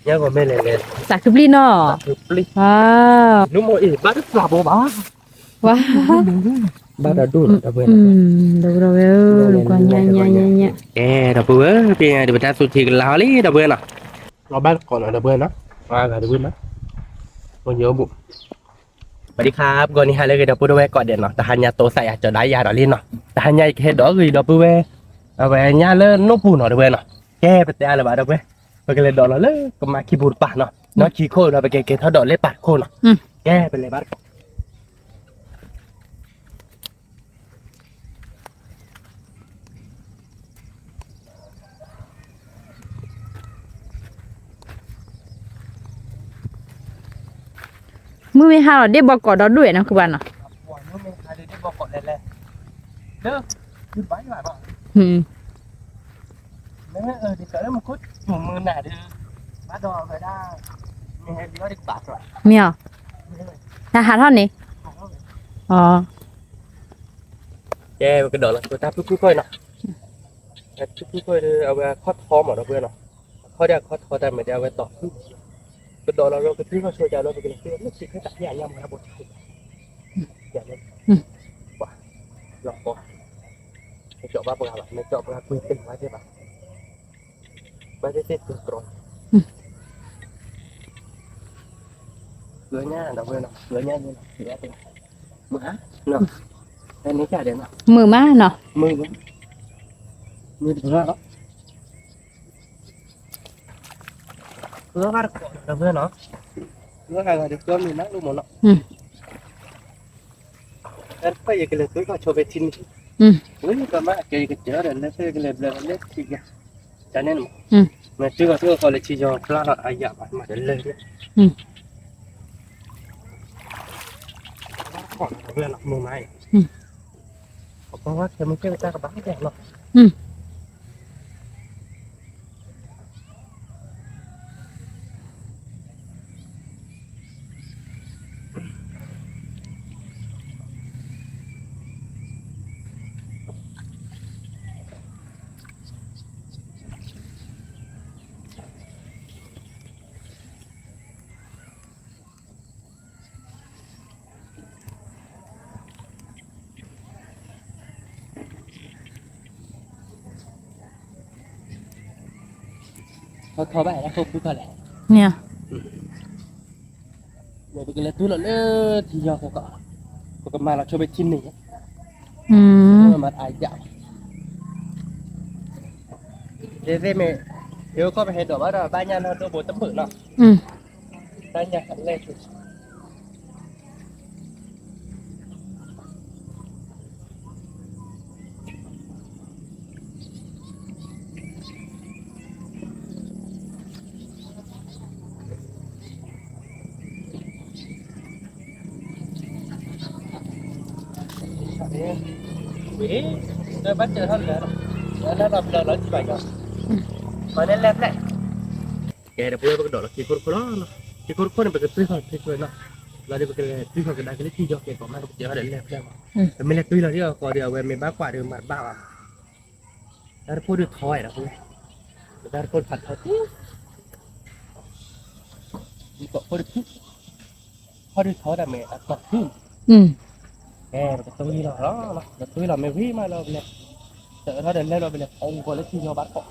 ညါဂီၤမ့ၢ်လဲၣ်လဲၣ်, သးခုပျံၢ်နီၤ, သးခုပျံၢ်, နမ့ၢ်အ့ၣ်ဘၣ်တသးဘိဘၣ်, ဝါ, ဘၣ်ဒီးဒိၣ်လီၤ ဒီပုၢ်ဝဲၢ်, ဒီပုၢ်ဝဲၢ်, ကဲ ဒီပုၢ်ဝဲၢ်, ပတၢ်သူၣ်ထံကလါဟီလံ ဒီပုၢ်ဝဲၢ်နီၤ, လီၤဘၣ်တကိးနီၤ ဒီပုၢ်ဝဲၢ်နီၤ, ဒီပုၢ်ဝဲၢ်နီၤ, အိၣ်ယိဘိၣ် ပဒံခါ ပဂီၤနံၤဟါလၢအဂ့ၤ ဒီပုၢ်ဝဲၢ်ကိးဂၤဒဲးနီၤ, တဟါညါတိသးယၤကၠီၤဒါယၤဒီးလံနီၤ, တဟါညါယကဟဲဒိးဂ့ၤ ဒီပုၢ်ဝဲၢ်, အဝဲညါလၢနိၣ်ပူၤနီၤ ဒီပုၢ်ဝဲၢ်နီၤ, ကဲ ပတဲအါလၢၤဘၣ် ဒီပုၢ်ဝဲၢ်, ပကလဲၤဒိးလီၤလၢကမါခံပူၤတပၤနီၤ, နီၢ်ခံခိၣ်ဒီး ပကကဲထီၣ်ဒိးလၢပာ်တခိၣ်နီၤ, ကဲ ပလဲၤဘၣ်တကိး မုၢ်မ့ၢ်ဟါလီၤဒ့ၣ်ဘီကိးဒီဒူၣ်ဝဲနီၤ ကဘၣ်နီၤ, မ့ၢ်အီၤ, တၢ်ဟးထီၣ်န့ၣ်, အီၤ, ကဲ ပကဒိးလီၤ တၢ်ဖုၣ်ဖုၣ်ခီၣ်နီၤ, တၢ်ဖုၣ်ဖုၣ်ခီၣ်ဒီး အဝဲအခီၣ်ထီမး ဒီပုၢ်ဝဲၢ်နီၤ, အခီၣ်ဒီးအခီၣ်ထီတၢ်မ့ၢ်ဒီး အဝဲတီၤဖုၣ်, ကဒိးလီၤဒီး ကသံၣ်ခီၣ်ဆိကါလီၤ ပကလဲၤသံၣ်လီၤ မ့ၢ်ဆံးခဲတၢ်ဖဲအညါမး တၢ်ဘိတၢ်ခိၣ်, လီၤကီ, မ့ၢ်ကၠီၣ်ဘၣ်ပှၤဘၣ် မ့ၢ်ကၠီၣ်ပှၤကွံာ်သ့ၣ်မၤသ့ၣ်ဘၣ် ဘၣ်သ့ၣ်သ့ၣ်ကကြၢး, ကၢညါဒီပုၢ်ဝဲၢ်နီၤ ကၢညါန့ၣ်နီၤ, မုာ်ဧါ, နီၤ, န့ၣ်ကဒဲးနီၤ, မုာ်မးနီၤ, မုာ်, မုာ်တပှၢ်လီၤ, ကၢဘၣ်တကိးဒီပုၢ်ဝဲၢ်နီၤ, ကၢဟးဂၤဒီးကၢမုာ်မးလိမ့ၢ်နီၤ, တၢ်တဖၣ်ယကလဲၤသွံၣ်ခီၣ်ဆိဖဲထံန့ၣ်, ဝံၤကမၣ်ကဲယကစၢ်ဒီး လဲၤဖဲယကလဲၤဘျၢလၢထံယၤ, တၢ်န့ၣ်မး, မ့ၢ်သွံၣ်ခီၣ်ဆိခီၣ်လၢထံယီၤဖျါလီၤအယၤဘၣ်မးတလၢ, ဘၣ်တကိးဒီပုၢ်ဝဲၢ်နီၤ မုာ်မးအံၤ, အပှၤဝဲခဲမုၢ်ကဲတၢ်ကဘၣ်ဒဲးလီၤ, ထီထီဘၣ် တၢ်ခိၣ်ဖုၣ်ခီၣ်လဲၣ်, န့ၣ်, ပကလဲၤသွံၣ်လီၤလၢထံယီၤ ပကမၤလီၤဆိဖဲထံန့ၣ်, မၤအယၤ, သ့ၣ်သ့ၣ်မ့ၢ်, ယိခီၣ်ပဟဲဒိးဘၣ်ဒီးဘၣ်ညါလီၤဒိၣ်ဘိတဖျၢၣ်လီၤ, တၢ်ညါလဲၣ် ဝံၤ, ဘၣ်စၢၤထီၣ်လၢာ်, လၢလီၤဘျၢလီၤထံဘၣ်ယီၤ, မၤန့ၢ်လဲၣ်ဖျဲၣ်, ကဲဒီပုၢ်ဝဲၢ် ပကဒိးလီၤခံခိၣ်တခိၣ်လီၤ, ခံခိၣ်တခိၣ်န့ၣ် ပကသွံၣ်ခီၣ်ခံခိၣ်နီၤ, လီၤဒီးပကလဲၤသွံၣ်ခီၣ်ကဒါက့ၤလၢထံယီၤကဲကိးမး ပကစၢၤထီၣ်ဒီးလဲၣ်ဖျဲၣ်မး, ပမ့ၢ်လဲၤသွံၣ်လီၤဒ်အကီၢ်ဒီး အဝဲမ့ၢ်ဘၣ်ကွၢ်ဒီးမၤတဘၣ်ဘၣ် တၢ်တခိၣ်ဒုးထီဝဲဒီး, တၢ်တခိၣ်ဖးထီတံၢ်, တခိၣ်ဒုးထီ, တခိၣ်ဒုးထီတၢ်မ့ၢ်အတီၢ်ဖုၣ်, ပကသွံၣ်လီၤလီၤ, ပကသွံၣ်လီၤမ့ၢ်ဝံၤမးလီၤပလဲၤ, စၢၤထီၣ်ဒီးလဲၣ်လီၤပလဲၤ အီၣ်ဂီၤလၢထံယီၤဘၣ်တကိး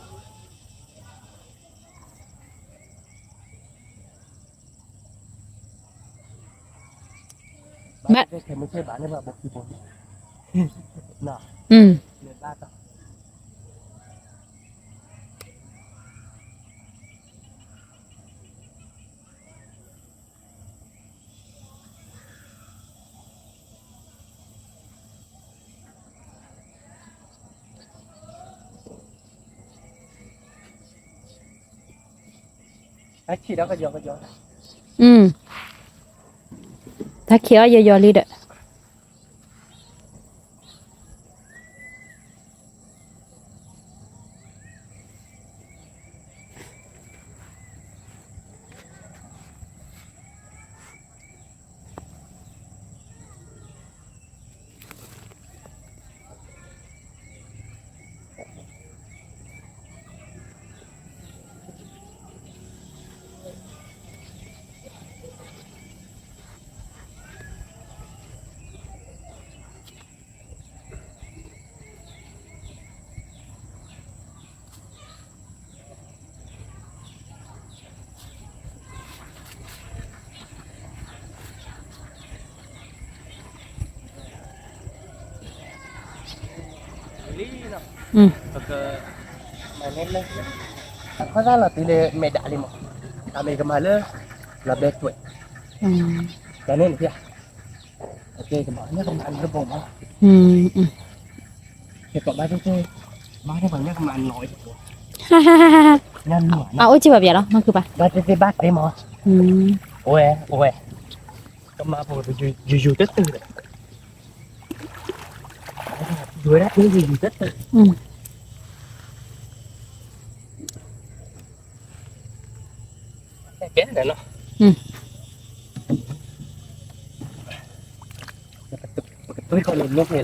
ဘၣ်, ခဲမုၢ်ဆ့ၣ်ဘၣ်န့ၣ် ဘၣ်ဘိခံဘိန့ၣ်, တၢ်ခံးဒီးကယီကယီ, တၢ်ခံးအီၤယီယီလံဒီး တၢ် ပကမၤန့ၢ်လၢ အခီၣ်သၣ်လီၤတုၤလၢမဲာ်ဒၣ်လံမး, အမ့ၢ်ကမၤလၢ လီၤဘဲကွဲး, တၢ်န့ၣ်နဖျါ, ကမၤန့ၢ်ကမၤလၢဘီမး, ကကိးဘၣ်သ့ၣ်သ့ၣ်, မၤန့ၢ်ပှၤညၣ်ကမၤနီၤအံၤ, အအိၣ်စ့ၢ်ဘၣ်ပျဲလီၤ မၤခုဘၣ်, ဘၣ်သ့ၣ်သ့ၣ်ဘၣ်သ့မး, အိၣ်ဝဲ, အိၣ်ဝဲ, ကမၤပူၤ ယူၤယူၤတၢ်တုၤဒီး ယူၤဝဲဒၣ်ဖဲယူၤယူၤတၢ်တုၤ, ကဲနီၤ, ပကတွံၢ်ဃီၤလၢန့ၣ်လီ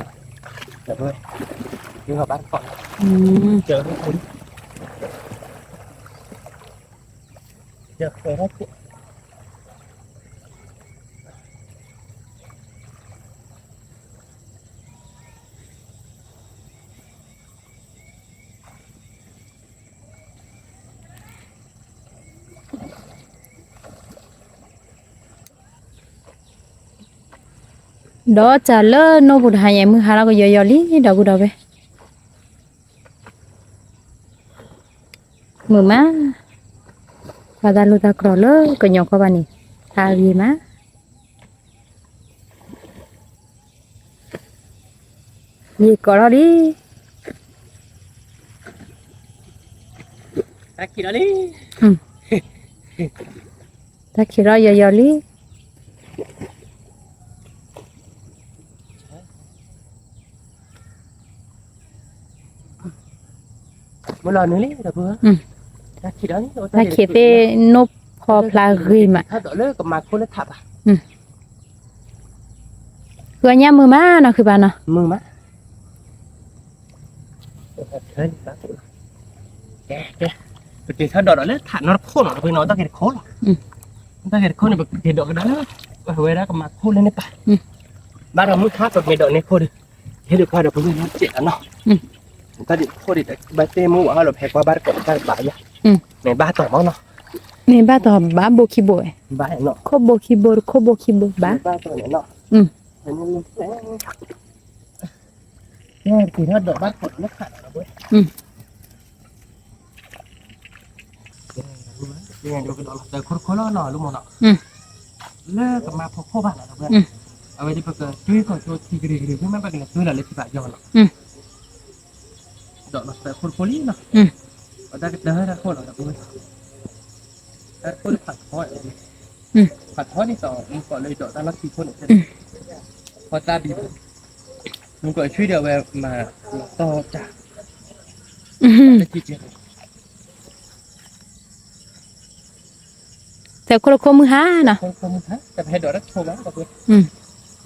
ၤ, ပကတွံၢ်ဃီၤဘၣ်တကိး, ကၢၤ, ကၢၤဃဲၤထီၣ်က့ၤ ဒီးစၢ်လၢနိၣ်ပူၤတဟါညါ မုၢ်ဟါလီၤကယီယီလံ ဒီပုၢ်ဒီဝဲၢ်, မုာ်မး, ပှၤတၢ်လိၣ်တၢ်ကြီလၢကညီကီၢ်ဘၣ်န့ၣ် တၢ်ဂ့ၤမး ယကိးထီၣ်လံ, တၢ်ခံးထီၣ်လံ, တၢ်ခံးထီၣ်ယီၤယီၤလံ, မုၢ်လီၤနုာ်လံ, တၢ်ခံးသ့ၣ်နိၣ်ဖီဖျါဂ့ၤမး, လၢကမၤခိၣ်လၢထးဘၣ်, ဃုအညၣ်မုာ်မးနီၤ ဃုဘၣ်နီၤ, မုာ်မး, ပက့ၤထီၣ်ဒိးဒီးလၢထးနီတခိၣ်နီၤ တဖုနီၤ တၢ်က့ၤတခိၣ်လီၤ, တၢ်က့ၤတခိၣ်န့ၣ် ပက့ၤဒိးကဒါလၢ ဝဲဒၣ်ကမၤခိၣ်လၢန့ၣ်ပၢ်, ဘၣ်ဒီးမုၢ်ခါပက့ၤဒိးန့ၢ်ခိၣ်ဒီး ဟ့ၣ်ဒုးခွါဒီးပဝဲနီၤစဲးလီၤနီၤ, တၢ်ဒုးခိၣ်ဒံး ဘၣ်တဲမုၢ်ဝၤဟီၣ်လီၤ ဖဲကွၢ်ဘၣ်တကိးတၢ်ကဘၣ်ယါ, မ့ၢ်ဘၣ်တီၤမးနီၤ, မ့ၢ်ဘၣ်တီၤဘၣ်ဘိခံဘိ, ခိၣ်ဘိခံဘိ ခိၣ်ဘိခံဘိဘၣ်, ဘၣ်တီၤန့ၣ်နီၤ, က့ၤထီၣ်ဒိးဘၣ်တကိးလၢခးလီၤ, ဒိးခိၣ်တခိၣ်လီၤနီၤ လၢမနီၤ, လၢကမၤဖီခိၣ်ဘၣ်နီၤ, အဝဲဒၣ်ပကတွံၢ်ကီၢ်ဆိထံကရံၣ်ကရံၣ် မ့ၢ်ဘၣ်ကလဲၤတွံၢ်လီၤလၢထံဘၣ်ယီၤလီၤ, ဒိးလီၤသၢခိၣ်တခိၣ်လံနီၤ, အတၢ်ကတၢၢ်တၢ်ခိၣ်လီၤ, တၢ်ခိၣ်လၢဖးထီ, ဖးထီဒ်သိး မုၢ်ကီးလၢယဒိးတၢ်လီၢ်ခံခိၣ်န့ၣ်, ဖီသၣ်ဘံဘူ, မုၢ်ကီးဆွံဒီးအဝဲမၤလီၤတီၢ်တၢ်, တၢ်ခံကဲ သၢခိၣ်တခိၣ်မုၢ်ဟါနီၤ, သၢခိၣ်တခိၣ်မုၢ်ဟါ တပဟဲဒိးတၢ်တခိၣ်ဘၣ်, ဟဲဒိးတၢ်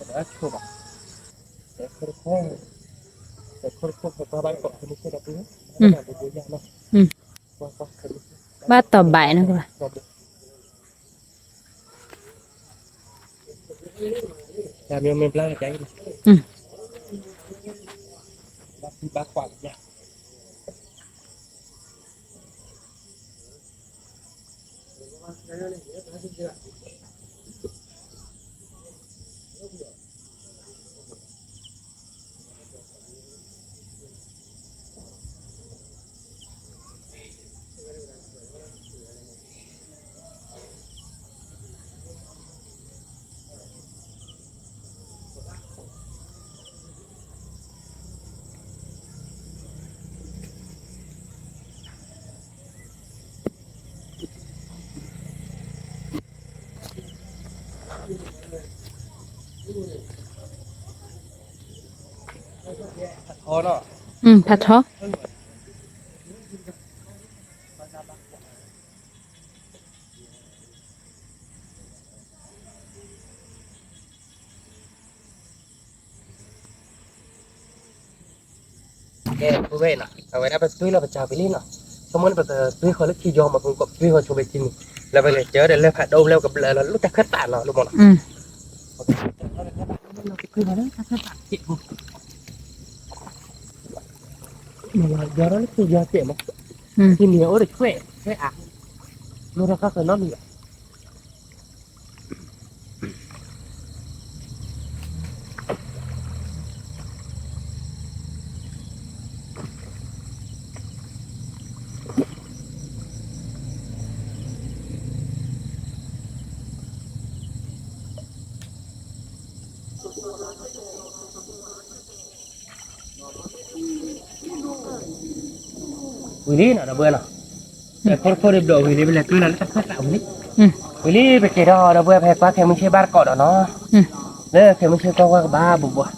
တခိၣ်ဘၣ်, သၢခိၣ်တခိၣ်, သၢခိၣ်တခိၣ် ဖဲကွၢ်ဘၣ်တကိးဖဲန့ၣ်စဲးဒီပုၢ်ဝဲၢ်, ဘၣ်တီၤဘၣ်နီၤ, တၢ်မ့ၢ်မ့ၢ်ဘျါကကဲ, ဘၣ်ကွၢ်လၢညါ ဖးထီ, ကဲ ပုၢ်ဝဲၢ်နီၤ အဝဲဒၣ်ပတွံၢ်လီၤပစၢ်ဖဲလံနီၤ, ဆိကမိၣ်န့ၣ် ပကတွံၢ်ဃီၤလၢခံယီၤမး ပကတွံၢ်ဃီၤဆိဖဲခံန့ၣ်, လၢပကစၢၤဒီးလၢဖးဒိၣ်လၢကဘျၢလီၤ လူၢ်တၢ်ခၢၣ်သးနီၤ လူမးနီၤ, ယီၤထီၣ်လၢခံယီၤစဲးမး, မ့ၢ်ထီၣ်ခါဃၢၤနီတမံၤဘၣ်. ဝံၤလံနီၤ ဒီပုၢ်ဝဲၢ်နီၤ, ခိၣ်တခိၣ်ဒ်ဘျီဝံၤလံ ပလဲၤကွံာ်လီၤလၢတၢ်ဖၢသးဝံၤလံ, ဝံၤလံ ပက့ၤဒီး ဒီပုၢ်ဝဲၢ် ပဟဲကွၢ်ခဲမုၢ်ဆ့ၣ်ဘၣ်တကိးဒီးနီၤ, လၢခဲမုၢ်ဆ့ၣ်ကွၢ်ကွၢ်ကဘၣ်ဘူးဘူး, ဟဲ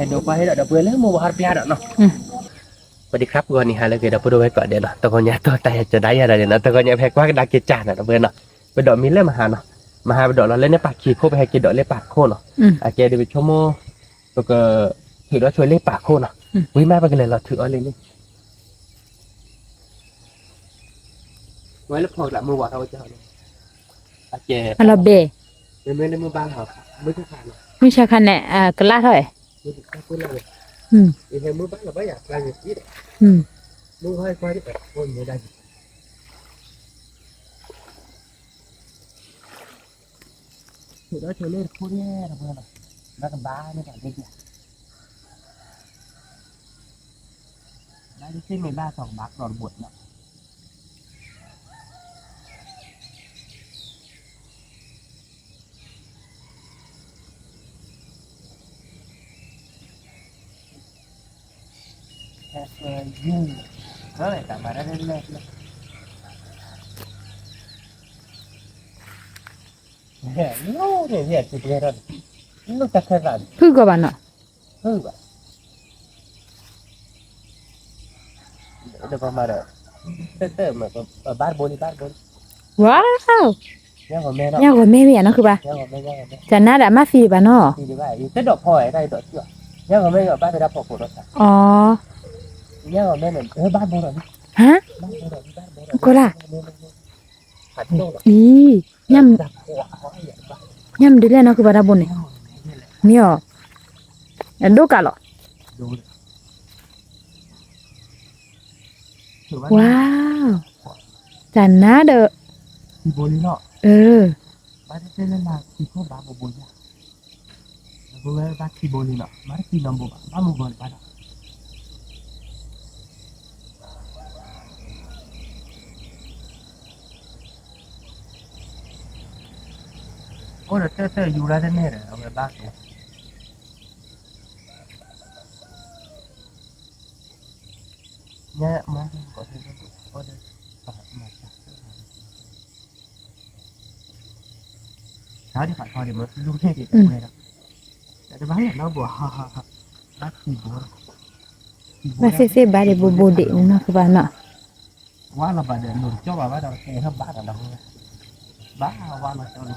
ဒိကွၢ်ဟ့ၣ်ဒီး ဒီပုၢ်ဝဲၢ်လၢမိၢ်ပှၢ်ဟီၣ်တပျၢ်ဒီးနီၤ, ပဒံခရၣ်ပဂီၤနံၤဟါလၢက့ၤဒီး ပုၢ်ဒီဝဲၢ်ကိးဂၤဒဲးနီၤ, တဂီၤညါတီၢ်တၢ်ဟဲကဒါယၤဒီးနီၤ, တဂီၤညါပဟဲကွၢ်ကဒါက့ၤကၢ်နီၤ ဒီပုၢ်ဝဲၢ်နီၤ, ပဒိးမံလၢမဟါနီၤ, မဟါပဒိးလီၤလၢန့ၣ်ပာ်ခံခိၣ် ပဟဲက့ၤဒီးလၢပာ်ခိၣ်နီၤ, အကဲဒ်ပဆိကမိၣ် ပက ထုးဒီးဆိလၢပာ်ခိၣ်နီၤ, ဝံၤမးပကလဲၤလီၤထုးအီၤလံန့ၣ် ဝဲလၢဖီကလးမုၢ်ဝါထီၣ်ဝဲကၢ်န့ၣ်, အကဲ, အလီၤဘဲ, မ့မ့ၢ်လၢမုၢ်ဘၣ်လီၤ, မုၢ်ဆါခါန့ၣ်, မုၢ်ဆါခါန့ၣ် ကလါထီၣ်ဝဲ, မုၢ်ဘၣ်လီၤဘၣ်ယၤကျါန့ၣ်, မုၢ်ဟါခွါဒ်ပှၤဖိမ့ၢ်ဒၣ် ထုးဒီးဆိလၢတခိၣ်န့ၣ်တပှဲၤလီၤ, ဘၣ်ကဘၣ်န့ၣ်တၢ်ဒ်ယၤ, ဘၣ်ဒ်သ့ၣ်မ့ၢ်ဘၣ်စီၤကဘၣ်ကျီတဘိးနီၤ ဖုၣ်ကီးဘၣ်နီၤ, ဖုၣ်ဘၣ်, ဝါ, ညၣ်ဂီၤမဲမ့ၢ်ယါနီၢ်ခုဘၣ်, တၢ်နါဒီးအမါသံဘၣ်နီၤ, အီ, ဟါ, ကီလၢ်, အံၤ, ညၣ်မဒုးလဲၣ်နီၢ်ခုဘၣ်တၢ်ဘိန့ၣ်, မ့ၢ်အီၤ, အဒိၣ်ကးလီၤ ဝါ, တၢ်နါဒီး, အ, အိၣ်ဒီးတၢၢ်တၢၢ်ယူၤလၢတန့ၢ်ဒီး အဝဲဘၣ်က့ၤ ညါမၤကီး တၢ်ဒ်ဖးထီဒ်မ့ၢ်လူၤန့ၢ်ဒံးတဝဲဒီး တဘၣ်ယၤနီတဘိး ဘၣ်ထံဘိ, ဘၣ်သ့ၣ်သ့ၣ်ဘၣ်ဒံးဘိးဘိးဒံးနီၢ်ကဘၣ်နီၤ, ဝါလီၤဘၣ်ဒီး လိၤတကၠီဘၣ်ဘၣ်ဒီး ကဲထီၣ်ဘၣ်ဒီးလီၤ, ဘၣ်ဝါလီၤကၠီလီၤ,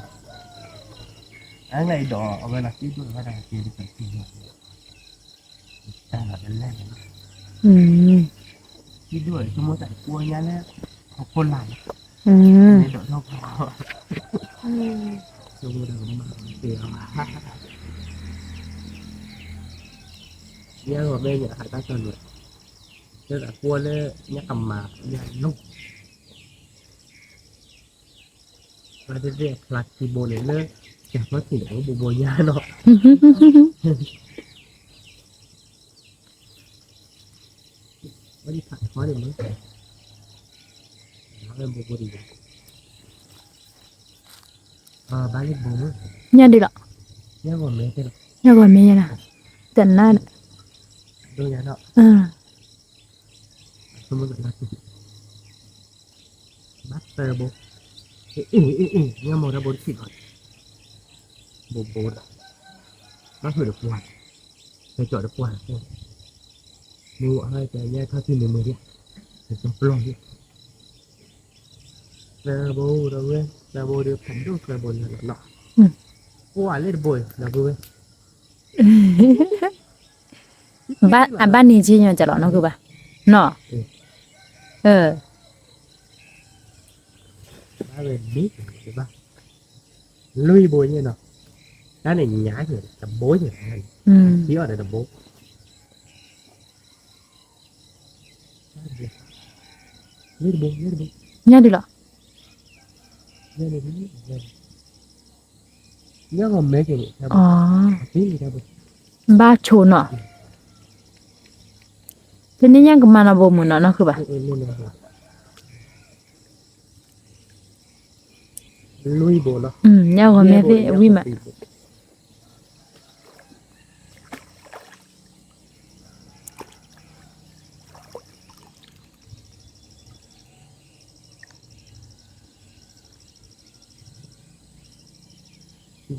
အဂၤအံၤဒီး အဝဲလီၤတံၢ်ဒိၣ်ဘၣ်ဒီး ကဲဒ်တၢ်တံၢ် တၢ်လီၤတလဲၣ်န့ၣ်, တံၢ်ဒိၣ်ဆိကမိၣ်တၢ်တကွီညါလၢ ဟီၣ်ခိၣ်လာ်န့ၣ်, မ့ၢ်ဒိးထီၣ်ဖီ, ဆိကမိၣ်တၢ်ကမၣ်တ့ၢ်အီၤ, ညါဂီၤမ့ၢ်ညါဟးတၢ်ကီၢ်န့ၣ်, လၢတၢ်ကွီလၢညါကမၤညါလိၣ် အဝဲသ့ၣ်အဖျါခံဘိန့ၣ်လၢ တၢ်ဖီထံးန့ၣ် အဝဲဘိးဘိးညါနီၤ, ဝဲဒ်ဖးထီန့ၣ်မ့ၢ် ဘိးဘိးဒံး, ဘၣ်လၢဘိးမ့ၢ်, ညၣ်ဒ်လီၤ, ညၣ်ဂီၤမ့ၢ်ညါနီၤ, တနါ, ဒိၣ်ညါနီၤ, ဘၣ်သၢဘိ, အ့ၣ်အ့ၣ်အ့ၣ် ညၣ်မိၢ်တၢ်ဘိတထံၣ်ဘၣ်, ဘိးဘိးဒီး, ဘၣ်ဖုးဒီးပှၢ်, ဟဲကၠီးဒီးပှၢ်, မ့ၢ်ဝဲဟဲကၠီးညါထီၣ်ထံၣ်မ့ၢ်မ့ၢ်ဒံး, ဟဲကၠီးပျီၢ်ဒံး, သၢဘိဒီးဝဲ, သၢဘိဒီးဖးဒိၣ်သၢဘိလၢလီၤနီၤ, ပှၢ်လၢတဘိအံၤ ဒီပုၢ်ဝဲၢ် ဘၣ်အဘၣ်န့ၣ်က့ညီကလီၤနီၢ်ကဘၣ်, နီၤ, အ, ဘၣ်ဝဲဒ်, လွံၢ်ဘိညါနီၤ, တၢ်န့ၣ်ညါက့ၤ တဘိက့ၤ, ထံအီၤဒီးတဘိ ညါဒ်လီၤ, ညါဂီၤမဲက့ၤန့ၣ်, ဘၣ်ဆိနီၤ, တနံၤညါကမၤနီၤဘိမုၢ်နီၤ နီၢ်ခုဘၣ်, ညါဂီၤမဲသ့ၣ်ဝံၤမး.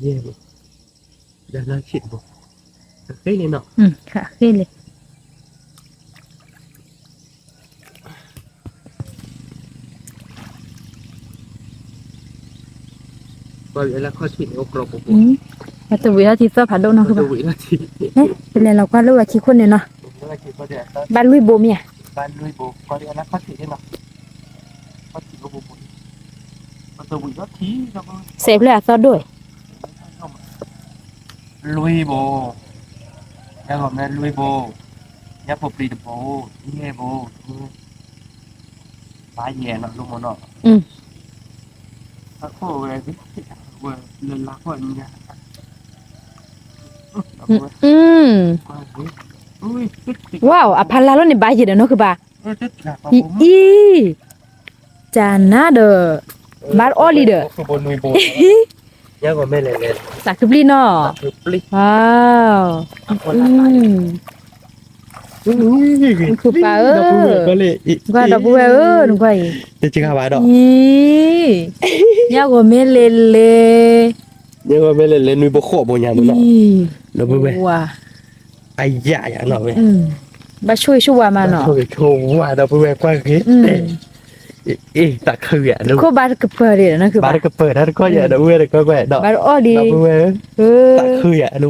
ယဲၢ်ဘိ, ဒီးလီၢ်ခံတဘိ, အဃ့လံနီၤ, အဃ့လံ. ကွၢ်လၢခီၣ်ထံးန့ၣ် အိၣ်ကြီပူၤပူၤ, အတဝံၤထီၣ်ထံသီၣ်ဖးဒိၣ်နီၤ, တဝံၤထီၣ်ထံ, ပလဲၤလီၤကွၢ်လၢဝဲခံခိၣ်န့ၣ်နီၤ, ဘၣ်လွံၢ်ဘိမ့ၢ်ဧါ, ဘၣ်လွံၢ်ဘိ, ကွၢ်လၢခီၣ်ထံးန့ၣ်နီၤ, ခီၣ်ထံးအိၣ်ပူၤပူၤ, ပတဝံၤထီၣ်ထံ, စဲးဖျၢၣ်အသီၣ်ဒိၣ်, လွံၢ်ဘိ, ညၣ်ဂီၤမ့ၢ်လွံၢ်ဘိ, ညၣ်ဖိပျံၤတဘိ, ယဲၢ်ဘိ, ဘၣ်ယဲၢ်နီၤ လိၣ်မနီၤ, အခိၣ်ဝဲ, ဝဲလၢလါခိၣ်ညါ, ဝါ အဖီလာ်လီၤန့ၣ် ဘၣ်ယဲၢ်ဒီးနီၤ ခုဘၣ်, အံၤ တၢ်နါဒီး ဘၣ်အီၣ်လံဒီး, သးခုပျံၢ်နီၤ, ခုပၢ်ဧၢ, နကွၢ်ဒီပုၢ်ဝဲၢ်ဧၢ, နကွၢ်အံၤ, ညၣ်ဂီၤမ့ၢ်လဲၤလဲၤ, ညၣ်ဂီၤမ့ၢ်လဲၤလဲၤ နွံဘိဃိးဘိညါမနီၤ, ဒီပုၢ်ဝဲၢ် အယၣ်ယၤနီၤဝဲ, ဘၣ်ဆိၣ်ဂ့ၤဆိၣ်ဝါမးနီၤ, ဆိၣ်ဂ့ၤဆိၣ်ဝါ ဒီပုၢ်ဝဲၢ်ကွၢ်ဂ့ၤ, အ့ၣ် သးခုယၤ ခိၣ်ဘၣ်တကပၤဒံးနီၤ ဘၣ်တကပၤတၢ်တခီယၤ ဒီပုၢ်ဝဲၢ်တခီကွၢ်ဒီး, ဘၣ်အီၣ်လံ, ဒီပုၢ်ဝဲၢ်, သးခုယၤ သး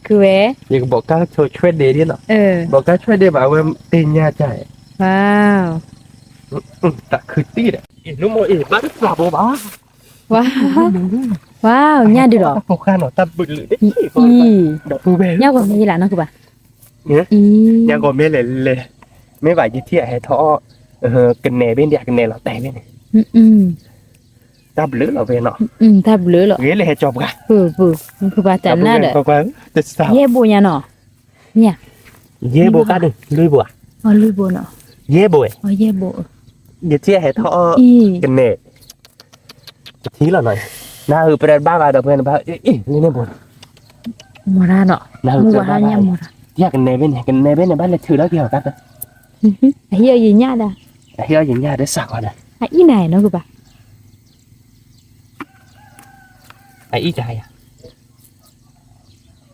ခုဝဲ, ယကဘီးကါဆိဆွဲဒ့ဒ်နီၤ, ဘီးကါဆွဲဒ့ဘၣ်ဝဲသ့ၣ်ညါတၢ်, သးခုတံၢ်ဒီး, အ့ၣ် နမိၢ်အ့ၣ် ဘၣ်တပၤဘိဘၣ် ဝါ, ဝါ, ညၣ်ဒုးလီၤ, တၢ်ပိဃာ်နီၤ တၢ်ဘုးလုး, အံၤ, ညၣ်ဂီၤမ့ၢ်ယလၢနီၤ ခုဘၣ်, ညၣ်ဂီၤမ့ၢ်လဲၤလဲၤ, မ့ၢ်ဘၣ်ယထံၣ်အဟဲထီၣ်အီၣ်, ကနဲဘ့ၣ်န့ၣ် ကနဲလီၤတဲာ်ဘ့ၣ်န့ၣ်, တၢ်ဘျုးလီၤဖဲနီၤ, တၢ်ဘျုးလီၤ, ဂ့ၤလၢဟဲကၠီပှၤ, ခုဘၣ်တၢ်နါဒီး, ယဲၢ်ဘိညါနီၤ, ယဲၢ်ဘိကါဒုး လွံၢ်ဘိဧါ, လွံၢ်ဘိနီၤ, ယဲၢ်ဘိ, ယထံၣ်အဟဲထီၣ်အီၣ်, ကနဲ ပထံၣ်လီၤနီၤ, နၢ်ဟူပဒၢတဘၣ်ဘၣ်ဒီး ပှၤနဘၣ်အ့ၣ်အ့ၣ်လံန့ၣ်ဘိ, မီၤရၣ်နီၤ, နၢ်ဟူပဒၢတဘၣ်ဘၣ်, ယကနဲဘ့ၣ်န့ၣ် ကနဲဘ့ၣ်န့ၣ် ဘၣ်လဲၤထုးထီၣ်က့ၤအီၤကါ, အဟံၣ်အီၣ်ယညၣ်ဒၣ်, အဟံၣ်အီၣ်ယညၣ်ဒၣ်စၢ်ဃီဒီး, အအံၣ်နၤနီၤ ခုဘၣ်, အအံၣ်တၢ်ယၤ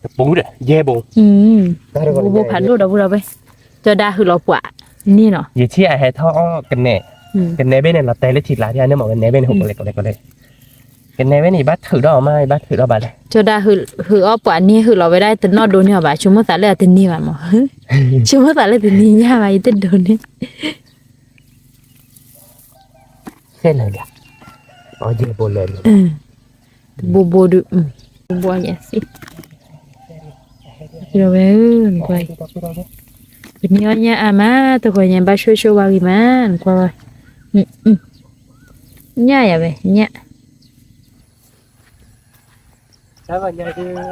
တပူၤဒီး ယဲၢ်ဘိ, ဘိဘိဖးဒိၣ်ဒီပုၢ်ဒီဝဲၢ်, ကၠီၤဒၣ်ဟုးလီၤပှၤန့ၣ်နီၤ, ယထံၣ်အဟဲထီၣ်အီၣ်ကနဲ, ကနဲဘ့ၣ်န့ၣ် လီၤတဲာ်လၢထံကျါဒ်န့ၣ်မး ကနဲဘ့ၣ်န့ၣ် ဟိးကလဲာ်ကလဲာ်ကလဲာ်, ကနဲဘ့ၣ်န့ၣ် ယဘၣ်ထုးထီၣ်အီၤမး ယဘၣ်ထုးထီၣ်ဘၣ်လဲၣ်, ကၠီၤဒၣ်ဟုးအီၣ်ပှၤန့ၣ် ဟုးလီၤဝဲဒၣ်တနီၣ်ဒိန့ၢ်အီၤဘၣ်, ဆိကမိၣ်သးလၢအတန့ၢ်ဘၣ်မး, ဆိကမိၣ်သးလၢတန့ၢ်ညါဘၣ် ယတဒိန့ၢ် ခဲလၢာ်လၢ, အီယဲၢ်ဘိလၢာ်လၢာ်, တဘိဘိဒုး, ဘိဘိယဲၢ်စ့, ဝဲဧၢ, နကွၢ်အံၤ, ပန့ၢ်အီၣ်ညၣ်အါမး တဂီၤညါ ဘၣ်ဆိၣ်ဆိၣ်ဝါဂ့ၤမး နကွၢ်ဝဲ, ညၣ်ယၤဝဲ ညၣ် လီၤစုၣ်အီၤ, လီၤစုၣ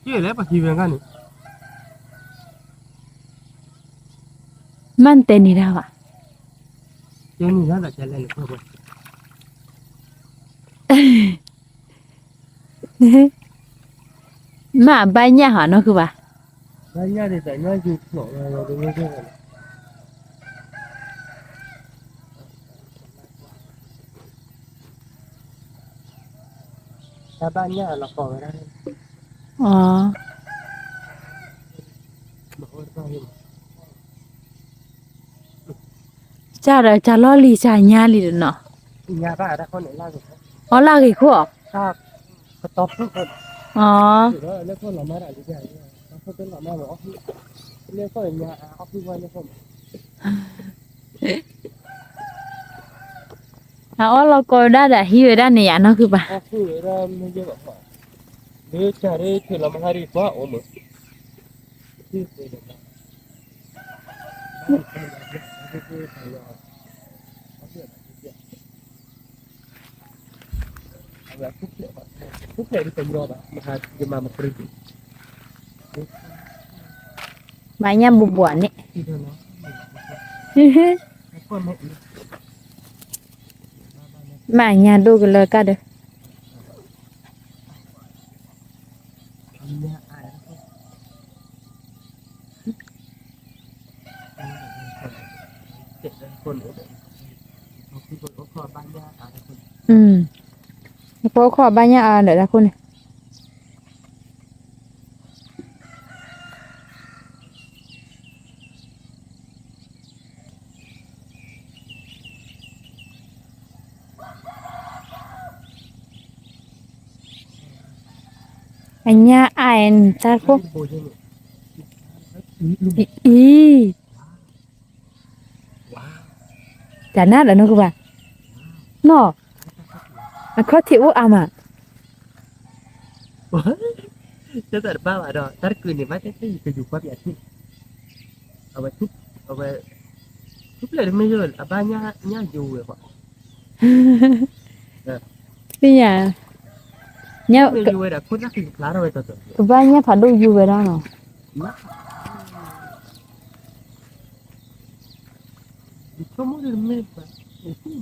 ်လဲၣ် ပှၤထံဝဲခါန့ၣ်, မ့ၢ်တဲန့ၣ်ဒၣ်ဘၣ်, တဲန့ၣ်ဒၣ်ဘၣ် တဲလဲၣ်န့ၣ် မ့ၢ်အဘၣ်ညၣ်ဟီနီၢ်ခုဘၣ်, ဘၣ်ညၣ်ဒ်တၢ်ညၣ်ယူၤဖျိးဝဲ, တၢ်ဘၣ်ညၣ်လီၤကီဝဲဒၣ်, အီ, ကၢ်ဒီးကၢ်လီၢ်လံၤကၢ်ညါလံဒီးနီၤ, အီလၢဂ့ၤခိၣ်အီၤ, အီ, အအီလီၤကီဝဲဒၣ်ဒီးဟံးဝဲဒၣ်န့ၣ်ယါနီၢ်ခုဘၣ် မၤညၣ်ဘူးဘူးန့ၣ်, မၤညၣ်ဒိၣ်ကလၢကၢ်ဒီး ညၣ်အါ, ဖိအိၣ်ခိးဘၣ်ညၣ်အါဒီးတၢ်ခိၣ်န့ၣ် အညၣ်အါအံၤတၢ်ခိၣ် အံၤ တၢ်နါဒီးနီၢ်ကဘၣ် နီၢ် အခီၣ်ထံးအိၣ်အါမး တၢ်တဘၣ်ဘၣ်ဒီး တၢ်တကုာ်န့ၣ် ဘၣ်တဲတဲယကယူၤကွၢ်ပျးထံၣ် အဝဲ အဝဲ ထူပျဲၢ်တမ့ၢ်ယိၣ် အဘၣ်ညၣ်ယိၤဝဲဃီ သ့ၣ်ညါ မ့ၢ်ယိၤဝဲဒၣ်ခိၣ်သၣ်ဃံကဖျါထီၣ်ဝဲတီတီ ကဘၣ်ညၣ်ဖးဒိၣ်ယိၤဝဲဒၣ်နီၤ ယဆိကမိၣ်ဒ်မ့ၢ်ဘၣ် ယ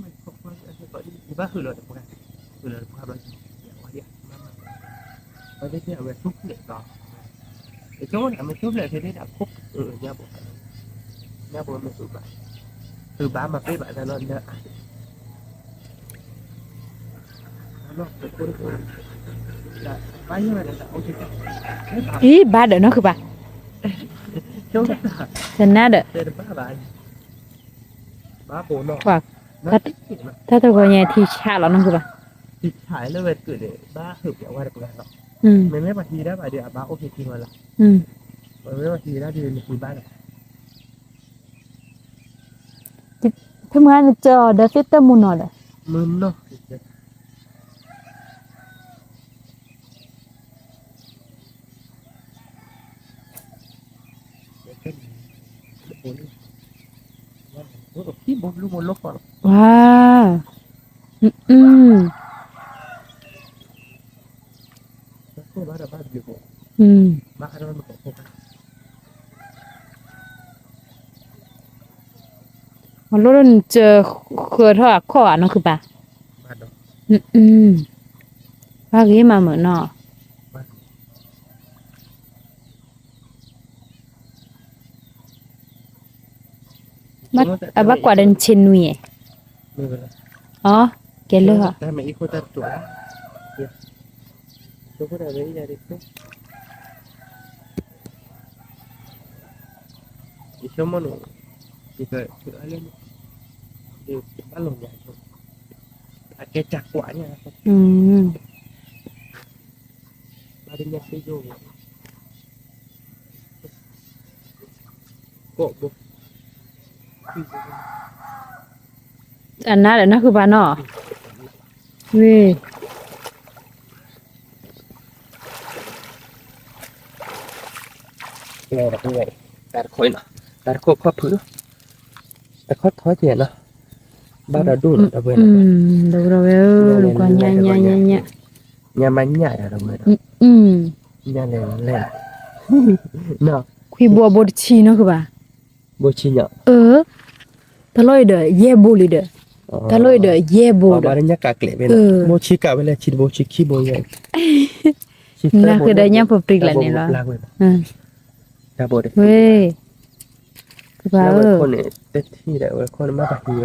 ဘၣ်ဃုာ်လီၤတပှၢ် ဃုာ်လီၤတပှၢ်ဘျီ ယဝဲဒၣ်မၤမၤ ဝဲသ့ၣ်သ့ၣ်အဝဲထူၣ်ဖျဲးဒီး ယဆိကမိၣ်န့ၣ် အမ့ၢ်ထူၣ်ဖျဲးဖဲသ့ၣ်ဒၣ်ခိၣ် ညၣ်ဘိ ညၣ်ဘိမ့ၢ်ဃုာ်ဘၣ် ဃုာ်ဘၣ်မၤပ့ၢ်ဘၣ်သးလီၤ အံၤ ဘၣ်ဒီးနီၢ်ဃုာ်ဘၣ် တနါဒီး တၢ်တဂီၤညါထံဆးလီၤနီၢ်ဃုာ်ဘၣ် ထံဆးလၢဝဲတကုာ်န့ၣ် ဘၣ်ဟုာ်ပျးဝဲတပှၢ်လီၤ မ့မ့ၢ်ပှၤဟံးဒၣ်ဘၣ်ဒီး အဘၣ်အိၣ်ဖဲထံဝဲလီၤ မ့မ့ၢ်ပှၤဟံးဒၣ်ဒီး နဟံးဘၣ်လီၤ ဖဲမုၢ်ဂၤနကၢၤဒီးသ့ၣ်တၢ်မုၢ်နီၤဒီး မုၢ်နီၤ ဝါ အလိၣ်လၢနစၢၤဃၢၤထီၣ်အခီၣ်ဧါနီၢ်ခုၣ်ပၢ်, ဘၣ်ဂ့ၤမးမုာ်နီၤ, အဘၣ်ကွၢ်ဒီးနဆ့နွံ, အ, ကဲလၢာ် ယဆိကမိၣ်န့ၣ် ယကထုးအါလၢန့ၣ် ယဘၣ်လီၤညါ, အကဲစၢ်ကွၢ်ညါ, ဘၣ်တညါစ့ယိၣ်, ကိးဘိ, အနါဒီးနၢ်ဃုာ်ပၢ်နီၤ, ဝ့ၢ် တၢ်တခိၣ်, တၢ်တခိၣ်ခီၣ်ဖုး, တခီၣ်ထီၣ်ကဲနီၤ, ဘၣ်ဒီးဒိၣ်နီၤ, ဒီပုၢ်ဒီဝဲၢ်ဧၢ, ညါမးညၣ်ယၤဒီပုၢ်ဝဲၢ်, ညၣ်လဲၤလဲၤ, ခွံဘိအဘိတဆံနီၤကဘၣ်, ဘိဆံညါ, အၢ, တၢ်လီၢ်အံၤဒီးယဲၢ်ဘိလံဒီး, တၢ်လီၢ်အံၤဒီးယဲၢ်ဘိဒီး, ဘၣ်ညၣ်ကးကျဲးဝဲ, ဘိဆံကးဝဲလဲၣ်, ဆံတဘိ ဆံခံဘိယဲၢ်, နၢ်ဃုာ်ဒီးညၣ်ပပြံၤကျါန့ၣ်လီၤ, ဝ့ၢ်, ကဘၣ်ဧၢ, ဝဲခိၣ်န့ၣ် တထံၣ်ဒီး ဝဲခိၣ်န့ၣ်မ့ၢ်ပှၤဟံးဝဲ,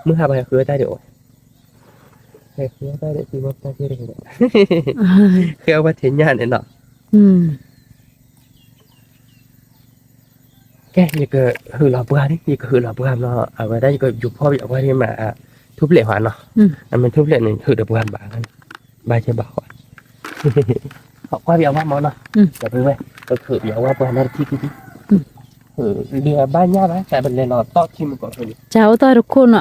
မုၢ်ဟါပှၤဟဲဃုဝဲတၢ်ဒံးအိၣ်, ဟဲဃုဝဲတၢ်ဒံးသံဝဲတၢ်ကဲတဂ့ၤဒီး, ဃဲအဝဲထံၣ်ညၣ်န့ၣ်နီၤ ကဲ ယကဟုးလီၤပှၢ်န့ၣ် ယကဟုးလီၤပှၢ်ဘျီ အဝဲဒၣ်ယကယူၤဖီၣ်ပယီၤဝါဒ်မး ထူပျဲၢ်ဟွါနီၤ, အမ့ၢ်ထူပျဲၢ်န့ၣ် ဟုးဒီးပှၢ်ဘၣ်, ဘၣ်ကဲဘၣ်ဃီ, ဟီၣ်ကွၢ်ပယီၤဝါမနီၤ, ဒီပုၢ်ဝဲၢ် ပကဟုးပယီၤဝါပှၢ်နီတထံၣ်ခံထံၣ်, ဒုးအဘၣ်ညၣ်ဘၣ် တၢ်ပလဲၤလီၤတီၢ်ထံမုၢ်ကီၢ်န့ၣ်, ကအိၣ်တီၢ်တခိၣ်နီၤ,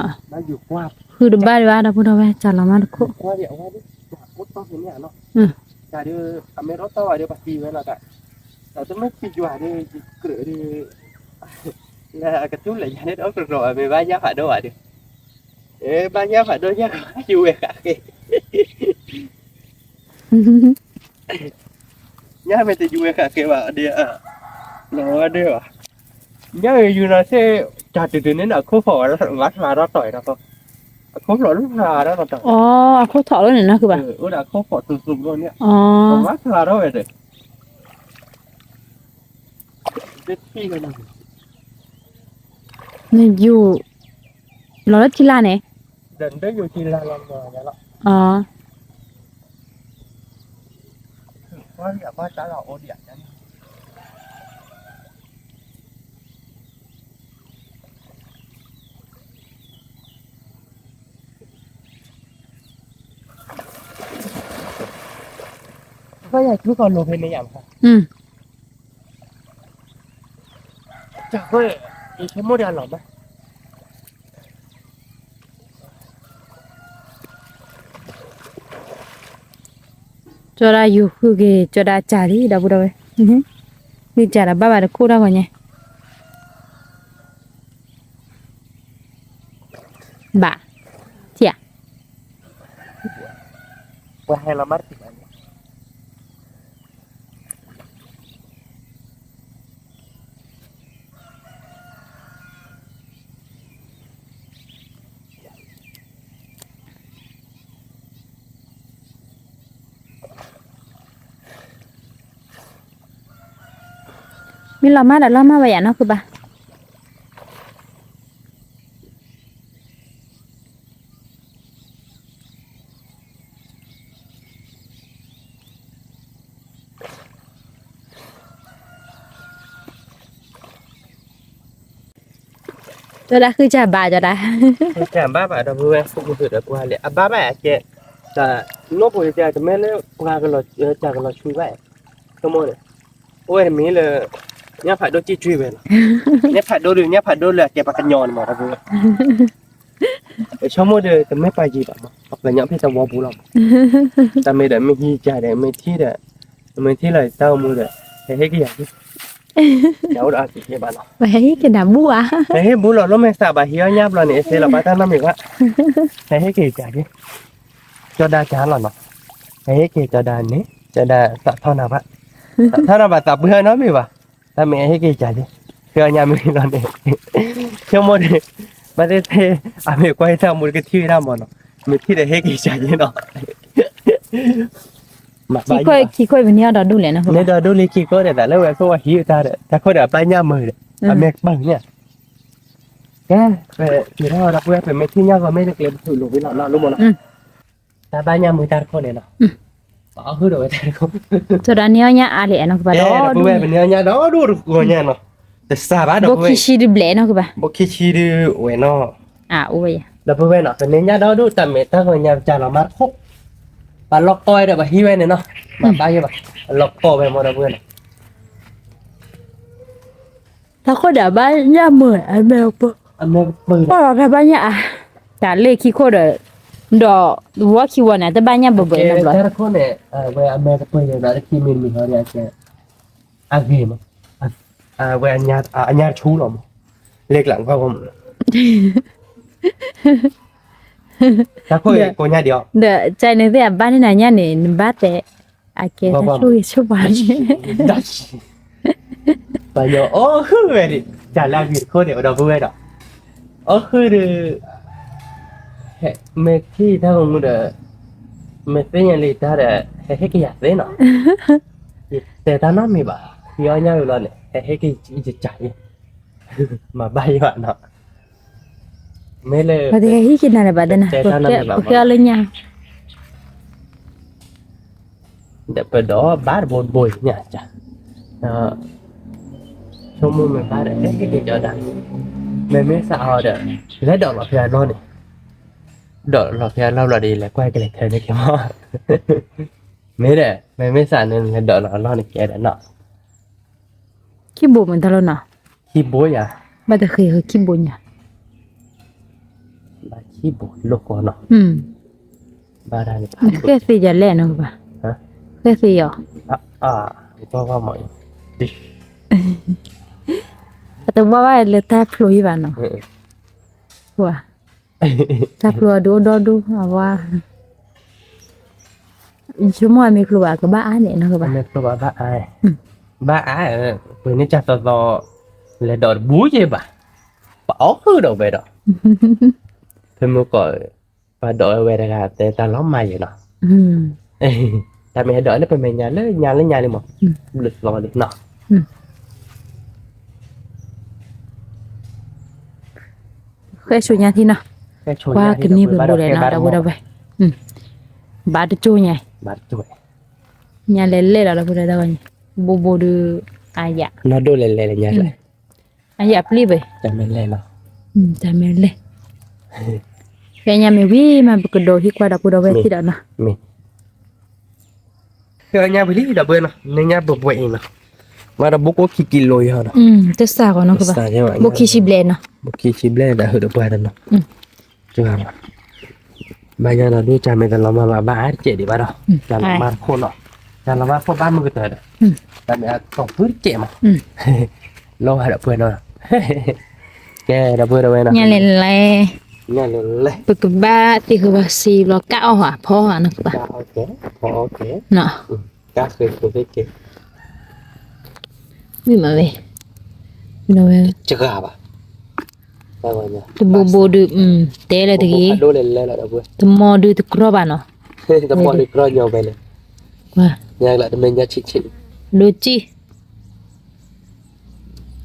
ဟုးတဘၣ်ဒံးဘၣ် ဒီပုၢ်ဒီဝဲၢ် ကၢ်လီၤမးတခိၣ် တၢ်ဒီး အမ့ၢ်ရီၣ်တီၢ်ဝဲဒီး ပှၤသံဝဲလီၤတၢ်, ဒီးတမ့ၢ်သံယွၤဒီး ယကြၢးဒီး လၢအကထူၣ်ဖျဲးယၤန့ၣ် တအိၣ်ကရၢၢ် အမ့ၢ်ဘၣ်ညၣ်ဖးဒိၣ်ဘၣ်ဒီး, အ့ ဘၣ်ညၣ်ဖးဒိၣ် ညၣ်ကယူၤဝဲဃာ်ဃဲ, ညၣ်မ့ၢ်တယူၤဝဲဃာ်ဃဲဘၣ် ဒီး လီၤဝဲဒၣ်ဘၣ်, ညၣ်ယူၤယူၤနီၤစ့ၢ်, တၢ်တုၤတုၤန့ၣ် အခိၣ်ဖီၣ်ဝဲ မၤဖျါထီၣ်တီၢ်အံၤဒီး, အခိၣ်ဖျိးလၢဖျါထီၣ်တီၢ်, အခိၣ်ထီၣ်လၢန့ၣ် နၢ်ကဘၣ်, အိၣ်ဒီးအခိၣ်ဖီၣ်သူသူဘျီန့ၣ်, မၤဖျါထီၣ်ဝဲဒီး နယူၤ, လီၤလၢထံလာ်န့ၣ်, အ ဘၣ်ယၤထူကီၢ်လိၤဖဲန့ၣ်ယၤမး, အ ယဆိကမိၣ်ဒၣ်လီၤမး, ကၠီဒၣ်ယိၤဃုက့ၤ ကၠီဒၣ်စၢ်လံ ဒီပုၢ်ဒီဝဲၢ်, ဃုစၢ်ဒီးဘၣ်ဘၣ်တခိၣ်တၢ်ဂီၤညါ, ဘၣ်, ထံၣ်ဧါ, ပှၤဟဲလီၤမးတထံၣ်ဘၣ်န့ၣ် မ့ၢ်လီၤမးဒီးလီၤမးဝဲယၤနီၢ်ဃုဘၣ်. ကၠီဒၣ်ဃုစၢ်ဘၣ်ကၠီဒၣ်, ဃုစၢ်ဘၣ်ဘၣ်ဒီပုၢ်ဝဲၢ် ဃုက့ၤဃုာ်ဒီးပှၤလဲၣ် အဘၣ်ဘၣ်အကဲ, တၢ်နီၢ်ဖိတကဲ တမ့ၢ်လၢပှၤကလီၤစၢ်ကလီၤဆူဘၣ်, ဆိကမိၣ်န့ၣ်, အိၣ်ဝဲတမံၤလၢ ညၣ်ဖးဒိၣ်စ့ၣ်ကွံာ်ဝဲလီၤ, ညၣ်ဖးဒိၣ်ဒီး ညၣ်ဖးဒိၣ်လၢအကဲပှၤကညီန့ၣ်မး ဒီပုၢ်ဝဲၢ် ဆိကမိၣ်ဒီး တမ့ၢ်ပှၤယံၤဘၣ်မး ပှၤကညီဖဲသဝီပူၤလီၤမး, တၢ်မ့ၢ်ဒီးမ့ၢ်ဟံးကၢ်ဒီး မ့ၢ်ထံၣ်ဒီး, မ့ၢ်ထံၣ်လီၤတၢ်အိၣ်မူဒီး ဟဲဟ့ၣ်က့ၤယၤ, ယအိၣ်ဒီးအက့ၤက့ၤဘၣ်လီၤ, ဟဲဟ့ၣ်က့ၤနၤဘူၣ်ဧါ, ဟဲဟ့ၣ်ဘူၣ်လီၤ လီၤမ့ၢ်သးဘၣ်ဟံးအီၣ်ညၣ်ဘျီန့ၣ် အသ့လီၤဘၣ်တၢ်နီတမံၤဘၣ်, ဟဲဟ့ၣ်က့ၤကၢ်က့ၤ, ကၠီဒၣ်ကၢ်လီၤနီၤ, ဟဲဟ့ၣ်က့ၤကၠီဒၣ်န့ၣ် ကၠီဒၣ်သးထီၣ်နၤဘၣ်, သးထီၣ်နၤဘၣ်သးပှၢ်နီတမံၤဘၣ်, တၢ်မ့ၢ်အဟ့ၣ်က့ၤကၢ်က့ၤ, ဃ့အီၣ်ညၣ်မ့ၢ်လီၤန့ၣ်, ဆိကမိၣ်ဒီး, ဘၣ်သ့ၣ်သ့ၣ်, အမ့ၢ်ကွၢ်ဟံၣ်တၢ်မူတကထံၣ်ဝဲဒၣ်မးနီၤ, မ့ၢ်ထံၣ်ဒီးဟ့ၣ်က့ၤကၢ်က့ၤနီၤ မ့ၢ်ဘၣ်ယိၣ်ဘၣ်, ခံခိၣ်ပနံၤအီၣ်ဒီဒူၣ်လဲၣ်နီၤ, န့ၢ်ဒီဒူၣ်လံခံခိၣ်ဒီး တၢ်လၢဝဲခိၣ်ဝဲဟံးတၢ်ဒီး တၢ်ခိၣ်ဒီးအဘၣ်ညၣ်မုာ်ဒီး, အမဲာ်ကပၤန့ၣ်, ကဲ, ပထီၣ်ဒီပုၢ်ဝဲၢ် ပမ့ၢ်ထံၣ်ညၣ်ဂီၤမ့ၢ်တကျဲၤပထူၣ်လိာ်ဝံၤလီၤနီၤ လိၣ်မးနီၤ, တၢ်ဘၣ်ညၣ်မုာ်တၢ်တခိၣ်န့ၣ်နီၤ, ပအီၣ်ဟုၣ်ဒီးဝဲတၢ်တခိၣ်, ကၠီဒၣ်န့ၢ်အီၣ်ညၣ်အါလဲၣ်နီၤ ကဲ ဒီပုၢ်ဝဲၢ် ပန့ၢ်အီၣ်ညၣ်ဒီဒူၣ်တဂီၤညါနီၤ, တစၢ်ဘၣ်ဒီပုၢ်ဝဲၢ်, ဘိခံဆံဒုဘျဲၣ်နီၤကဘၣ်, ဘိခံဆံဒုဝဲနီၤ, အိၣ်ဝဲယၤ, ဒီပုၢ်ဝဲၢ်နီၤ ပန့ၢ်ညၣ်ဒီဒူၣ် တၢ်မ့ၢ်တၢ်ဂီၤညါပစၢ်လီၤမးတခိၣ်, ပလီၢ်ကီၢ်ဝဲဒီးပဟံးဝဲန့ၣ်နီၤ, မ့ၢ်ဘၣ်ယိၣ်ဘၣ်, ပလီၢ်ကီၢ်ဝဲမးဒီပုၢ်ဝဲၢ်နီၤ တၢ်ခိၣ်ဒီးဘၣ်ညၣ်မုာ် အမဲာ်ကပၤ, အမဲာ်ကပၤ, တၢ်လ့ၢ်ခံခိၣ်ဒီး, ဒီးဝီခံဝီန့ၣ် တဘၣ်ညၣ်ဘၣ်ဘၣ်နီတဘျီ, တၢ်တခိၣ်န့ၣ်, ဝဲအမဲာ်ကပၤန့ၣ် ဒီးတခံမံၤတမံၤဟီဒီးအကဲ, အဂ့ၤမး, ဝဲအညါတဆူလီၤမး, လ့ၢ်ကျးကွၢ်ဝဲမး တၢ်ခိၣ်ကိးညါဒံးအီၤ, ဒီးကန့ၣ်သ့ၣ်အဘၣ်န့ၣ်နၤညါန့ၣ် နဘၣ်တဲ, အကဲတၢ်ဆိၣ်ဂ့ၤဆိၣ်ဝါန့ၣ်, ပှၤညီအီၣ်ဟုၣ်ဝဲဒၣ်, တၢ်လၢအဂ့ၤတခိၣ်န့ၣ် ဒီပုၢ်ဝဲၢ်ဒီး, အီၣ်ဟုၣ်ဒီး, မ့ၢ်ထံၣ်တၢ်ဂီၤမူဒီး, မ့ၢ်သ့ၣ်ညါလံတၢ်ဒီး ဟဲဟ့ၣ်က့ၤယၤသ့နီၤ, ယတဲတၢ်နီတမံၤဘၣ်, ယအီၣ်ညၣ်ဝံၤလီၤန့ၣ် ဟဲဟ့ၣ်က့ၤယကၢ်အံၤ, မ့ၢ်ဘၣ်ယိᣑနီၤ မ့ၢ်လၢ ပှၤတဟဲဟ့ၣ်က့ၤနၤလၢၤဘၣ်သ့ၣ်နၤ, ပဃ့အီၣ်လၢညၣ်, ဒီးပဒီးဘၣ်တဘိတဘိညၣ်, ဆိကမိၣ်မ့ၢ်ဘၣ်ဒီး ဟဲဟ့ၣ်က့ၤကၠီဒၣ်, မ့မ့ၢ်စးအီၤဒီး လဲၤဒိးလီၤဖဲအလီၢ်န့ၣ်, ဒိးလီၤဖဲအလီၢ်ဘျီဒီး လဲၤကွၢ်ကလဲၤထဲန့ၣ်က့ၤမး, မ့ၢ်ဒီး မ့မ့ၢ်စးန့ၣ် လဲၤဒိးလီၤအလီၢ်န့ၣ်ကဲဒီးနီၤ ခံဘိမ့ၢ်တၢ်လီၤနီၤ, ခံဘိယၤ, ဘၣ်တဃ့ၢ်ခံဘိညါ, ဘၣ်ခံဘိလိာ်ဃီနီၤ, ဘၣ်တၢ်န့ၣ် ဃဲသ့ယၤလဲၣ်နီၤကဘၣ်, ဃဲသ့ယၤ, ဘၣ်ဘၣ်မး, အတဘၣ်ဘၣ်လၢတၢ်ဖျိယံၤဘၣ်နီၤ, တၢ်ဖျိအဒိၣ်ဒီဒိၣ်အဝါ ယဆိကမိၣ်အမ့ၢ်ဖျိဘၣ်ကဘၣ်အါန့ၣ်နီၤကဘၣ်, ဘၣ်အါ, ပှ့ၤန့ၢ်ကၢ်သီသီ, လဲၤဒိးတဘူယဲဘၣ်, ပအီၣ်ဃုာ်ဒီးဝဲဒီး, ဖဲမုၢ်ကီး, ပှၤဒိးဝဲတဂၤတဲတၢ်လီၤမၢ်ယဲနီၤ, တၢ်မ့ၢ်ဟဲဒိးလၢပမဲာ်ညါလၢညါလၢညါလံမး, ဘျုးသီလံနီၤ ဃဲဆူညါထံနီၤ, ကွၢ်ကန့ၢ်ပဘိလဲၣ်နီၤ ဒီပုၢ်ဒီဝဲၢ်, ဘၣ်တကၠိၢ်ညါ, ညါလဲၤလဲၣ်လီၤ ဒီပုၢ်ဒီဝဲၢ်, ဘိဘိဒုး, အါယၤ, နီၢ်ဒိၣ်လဲၤလဲၤလၢညါလဲၣ်, အါယၤပျံၤဘၣ်, တၢ်မ့ၢ်လဲၣ်, ဖဲညါမ့ၢ်ဝံၤမး ပကဒိးဟံးကွၢ်ဒီပုၢ်ဒီဝဲၢ်ထံၣ်ဒီးနီၤ, ဖဲညါဝံၤလံ ဒီပုၢ်ဝဲၢ်နီၤ, န့ၣ်ညါပှဲၤပှဲၤအံၤနီၤ, ဘၣ်ဒီးဘိကိးခံကံလိၤယၤဒီး, တစၢ်ဂီၤနီၤကဘၣ်, ဘိခံဆံဘျဲၣ်နီၤ, ဘိခံဆံဘျဲၣ်ဒီး ဟုးဒီးပှၤဒီးနီၤ, ဘၣ်ညါဒီးဒုး ကၢ်မ့ၢ်တလီၤမၢ်ဘၣ် ဘၣ်အါတကဲးဒံးဘၣ်ဒီး, ကၢ်လီၤမၢ်တခိၣ်နီၤ, ကၢ်လီၤမၢ်တခိၣ်ဘၣ်မုၢ်ကတၢၢ်ဒီး, တၢ်မ့ၢ်အတီၢ်ဖုတကဲးမး, လီၤဘၣ်ဒီပုၢ်ဝဲၢ်နီၤ, ကဲဒီပုၢ်ဝဲၢ်ဒီးဝဲနီၤ, ညါလဲၤလဲၤ, ညါလဲၤလဲၤ, ပကဘၣ်သ့ၣ်ဃုာ်ဘၣ်စံးဘျီ ကၣ်အီၣ်ဟီၣ်ဖီအီၣ်နီၤကဘၣ်, ကၣ်ဃုာ်, မ့ၢ်မးဝဲ, တဂၤဘၣ်, တဘိဘိဒုး, တဲလၢတဂ့ၤ, တမီၤဒုးတကြီဘၣ်နီၤ, တမီၤဒုးကြီညီဝဲလဲၣ်, ညါလၢတမ့ၢ်ညါဆံးဆံး, ဒိကံၢ် အီၣ်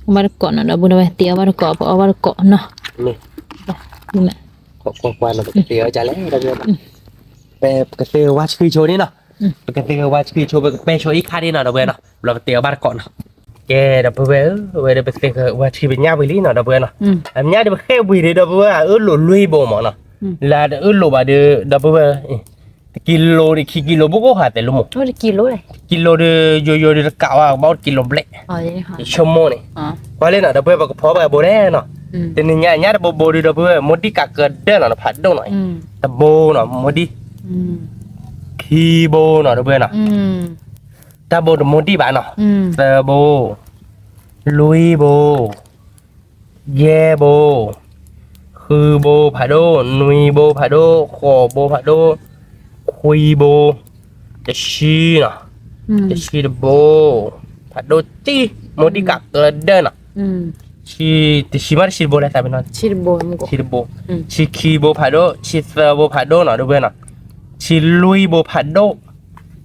ဘၣ်တကိးနီၤ ဒီပုၢ်ဒီဝဲၢ် သ့ၣ်အီၣ်ဘၣ်တကိး ပအီၣ်ဘၣ်တကိးနီၤ, ကွၢ်ကွၢ်ကွၢ်နီၤ ပကသ့ၣ်အီၣ်ကလဲၣ်, ပကသ့ၣ်ဝါဆှံဆိန့ၣ်နီၤ, ပကသ့ၣ်ဝါဆှံဆိ ပကပဲဆိအံၤခါဒ်နီၤ ဒီပုၢ်ဝဲၢ်နီၤ, ဘျီပသ့ၣ်အီၣ်ဘၣ်တကိးနီၤ, ကဲဒီပုၢ်ဝဲၢ်ဧၢ, ဝဲဒီးပသ့ၣ်ဝါဆှံပညၣ်ဝံၤလံနီၤ ဒီပုၢ်ဝဲၢ်နီၤ, အမ့ၢ်ညါဒီးပဃ့ၢ်ဝံၤဒီး ဒီပုၢ်ဝဲၢ် အအၢလိာ်လွံၢ်ဘိမးနီၤ, လၢတအၢလိာ်ဘၣ်ဒီး ဒီပုၢ်ဝဲၢ် တကံလိၤဒီးခံကံလိၤ ဘိၣ်ကိၣ်ဟးတဲလိမး, တကံလိၤဒီးယိယိဒီးတကးဝဲ ကဘၣ်အိၣ်တကံလိၤဘျဲၣ်, ယဆိကမိၣ်န့ၣ်, ကွၢ်လံနီၤ ဒီပုၢ်ဝဲၢ် ပကဖီပှၤဘိလဲၣ်နီၤ, တနံၤညါညါတဘိဘိဒီး ဒီပုၢ်ဝဲၢ် မိၢ်ဒံၣ်ကးကဒၢနီၤ ဖးဒိၣ်နီၤ, တဘိနီၤ မိၢ်ဒံၣ်, ခံဘိနီၤ ဒီပုၢ်ဝဲၢ်နီၤ, တၢ်ဘိတမိၢ်ဒံၣ်ဘၣ်နီၤ, သၢဘိ, လွံၢ်ဘိ, ယဲၢ်ဘိ, ဃုဘိဖးဒိၣ်, နွံဘိဖးဒိၣ်, ဃိးဘိဖးဒိၣ်, ခွံဘိ, တဆံနီၤ, တဆံတဘိ, ဖးဒိၣ်တံၢ်, မိၢ်ဒံၣ်ကးကဒၢနီၤ, တဆံမး တဆံတဘိလဲၣ် သးပ့ၤနီၤ, တဆံတဘိ, ဆံခံဘိဖးဒိၣ်, ဆံသၢဘိဖးဒိၣ်နီၤ ဒီပုၢ်ဝဲၢ်နီၤ, ဆံလွံၢ်ဘိဖးဒိၣ်,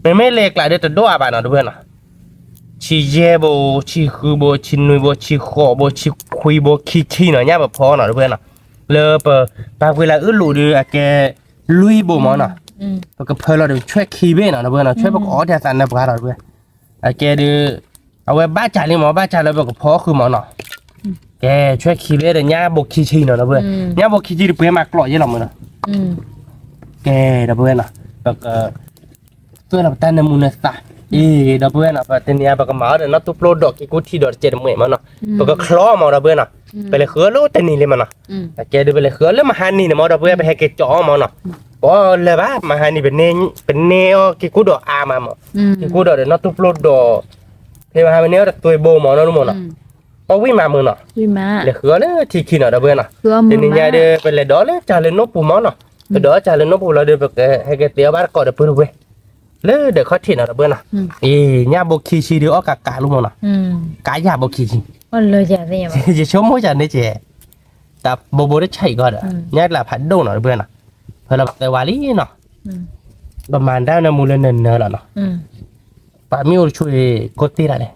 မ့မ့ၢ်လၢကျးဒီးတဒိၣ်အါဘၣ်နီၤ ဒီပုၢ်ဝဲၢ်နီၤ, ဆံယဲၢ်ဘိ, ဆံဃုဘိ, ဆံနွံဘိ, ဆံဃိးဘိ, ဆံခွံဘိ, ခံဆံနီၤ ညၣ်ပဖီနီၤ ဒီပုၢ်ဝဲၢ်နီၤ, လၢပပာ်ကွံာ်လၢအအၢလိာ်ဒီး အကဲလွံၢ်ဘိမးနီၤ, ပကဖၢလီၤဒီးဆွဲၣ်ခံဘ့ၣ်နီၤ ဒီပုၢ်ဝဲၢ်နီၤ, ဆွဲၣ်ပကအီၣ်တၢ်သးနၢပှၤလီၤ ဒီပုၢ်ဝဲၢ်, အကဲဒီး အဝဲဘၣ်စးလံမး ဘၣ်စးလၢပကဖီဃုာ်မးနီၤ, ကဲဆွဲၣ်ခံဘ့ၣ်ဒီး ညၣ်ဘိခံဆံနီၤ ဒီပုၢ်ဝဲၢ်, ညၣ်ဘိခံဆံဒီးပှဲၤမးကျိးယဲလီၤမးနီၤ, ကဲ ဒီပုၢ်ဝဲၢ်နီၤ, ပက သွဲၣ်လီၤပတၢ်နၢမူနသး, အံၤ ဒီပုၢ်ဝဲၢ်နီၤ, ပတနံၤညါ ပကမၤအီၣ်ဒီးနီၢ်တူၢ်ပျိဒီးက့ၤကူထံဒီးတကဲးတမှဲးမးနီၤ, ပကချီမး ဒီပုၢ်ဝဲၢ်နီၤ, ပလဲၤဃုအီၤလၢတနံၤလံမးနီၤ, အကဲဒီး ပလဲၤဃုအီၤလၢမဟါနံၤန့ၣ်မး ဒီပုၢ်ဝဲၢ် ပဟဲက့ၤကၠီအီၤမးနီၤ, ပအီၣ်လၢၤဘၣ် မဟါနံၤ ပန့ၢ်အီၣ်က့ၤကူဒီးအါမးမး, က့ၤကူဒီးဒီးနီၢ်တူၢ်ပျိဒီး, ဖဲမဟါပန့ၢ်အီၣ်တသွဲဘိမးနီၤ မးနီၤ, အီၣ်ဝံၣ်မးမးနီၤ, လဲၤဃုအီၤလၢထံခံနီၤ ဒီပုၢ်ဝဲၢ်နီၤ, တနံၤညါဒီး ပလဲၤဒီးလၢကၢ်လၢနိၣ်ပူၤမးနီၤ, ပဒီးကၢ်လၢနိၣ်ပူၤလီၤဒီး ပကဟဲက့ၤသ့အီၣ်ဘၣ်တကိးဒီးပုၢ်ဒီပုၢ်ဝဲၢ် လၢဒၢးခီၣ်ထံးနီၤ ဒီပုၢ်ဝဲၢ်နီၤ, အံၤ ညၣ်ဘိခံဆံဒီးအီၣ်ကးကးလီၤမးနီၤ, ကးယၢ်ဘိခံဆံ, ယဆိကမိၣ်ယၤန့ၣ်ကဲ, တၢ်ဘိဘိတဆံးကီးဒီး, ညၣ်ကျးဖးဒိၣ်နီၤ ဒီပုၢ်ဝဲၢ်နီၤ, ဖဲလီၤပသၢဝါလံနီၤ, ပမၤတၢ်နၢမူလၢနၢၤနၢၤလီၤနီၤ, ပှၤမ့ၢ်အိၣ်တဆိးအံၤ ကိးတ့ၢ်တၢ်လဲၣ်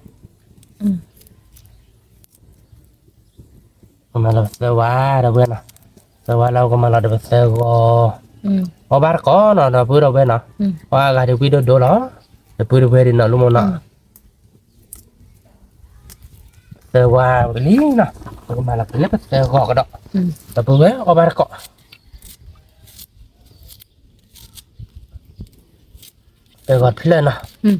ပမၤလီၤပသၢဝါ ဒီပုၢ်ဝဲၢ်နီၤ, သၢဝါလၢကမၤလီၤဒီးပသၢဂီၤ, အီၣ်ဘၣ်တကိးနီၤ ဒီပုၢ်ဒီပုၢ်ဝဲၢ်နီၤ, အီၣ်အဂၤဒီးဝံၣ်ဒိၣ်ဒိၣ်လီၤ, ဒီပုၢ်ဒီပုၢ်ဝဲၢ်ဒ်နီၤ လီၤမးနီၤ, သၢဝါဝံၤလံနီၤ, ပကမၤလီၤပသၢဂီၤကဒီး, ဒီပုၢ်ဝဲၢ်အီၣ်ဘၣ်တကိး သၢဂီၤဖျၢၣ်နီၤ,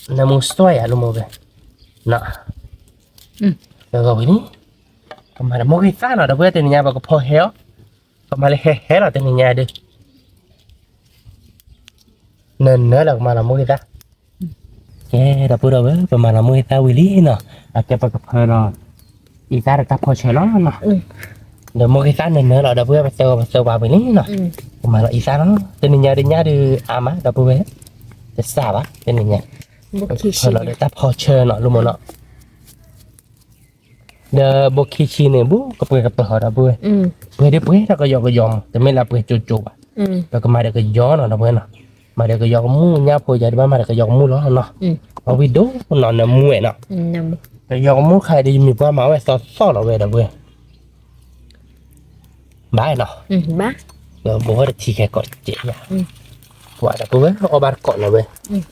နၢမူစွဲယၤလီၤမးဝဲ, သၢဂီၤဝံၤလံ, ကမၤလီၤမိၢ်ဂ့ၤသၣ်နီၤ ဒီပုၢ်ဝဲၢ် တနံၤညါပကဖီဟဲအီၤ, ကမၤလၢဟဲဟဲလီၤတနံၤညါဒီး နၢၤနၢၤလီၤ ကမၤလီၤမိၢ်ဂ့ၤသၣ်, ကဲ ဒီပုၢ်ဒီပုၢ်ဝဲၢ် ပမၤလီၤမိၢ်ဂ့ၤသၣ်ဝံၤလံနီၤ, အကဲပကဖၢလီၤ အံသၣ်ဒီးတၢ်ဖီဆၢလီၤနီၤ, ဒီးမိၢ်ဂ့ၤသၣ်နၢၤနၢၤလီၤ ဒီပုၢ်ဝဲၢ် ပသၢဂီၤပသၢဝါဝံၤလံနီၤ, ပမၤလီၤအံသၣ်လီၤ တနံၤညါဒီးညၣ်ဒီးအါမး ဒီပုၢ်ဝဲၢ်, တစၢ်ဘၣ် တနံၤညါ, ပဖၢလီၤဒီးတၢ်ဖီဆၢနီၤ လီၤမးနီၤ ဒီးဘိခံဆံန့ၣ် ဘူးကပှဲၤကပၢၤဟီဒီပုၢ်ဝဲၢ်, ပှဲၤဒီးပှဲၤဒီးကယီကယီမး တမ့ၢ်လၢပှဲၤကၠိကၠိဘၣ်, ပကမၤဒီးကယီနီၤ ဒီပုၢ်ဝဲၢ်နီၤ, မၤဒီးကယီကမူၣ်ညၣ်ဖိယၤဒ်ဘၣ်မၤဒီးကယီကမူၣ်လီၤနီၤ, အဝံၣ်ဒိၣ်နီၤ နၢမူဝဲနီၤ, ကယီကမူၣ်ခါဒီးယမ့ၢ်ပှၤမၤဝဲသီသီၣ်လီၤဝဲဒီပုၢ်ဝဲၢ် ဘၣ်နီၤ, ဘိဟီၣ်တထံခဲကိးစဲးယၤ, ပှၤဒီပုၢ်ဝဲၢ်အီၣ်ဘၣ်တကိးနီၤဝဲ,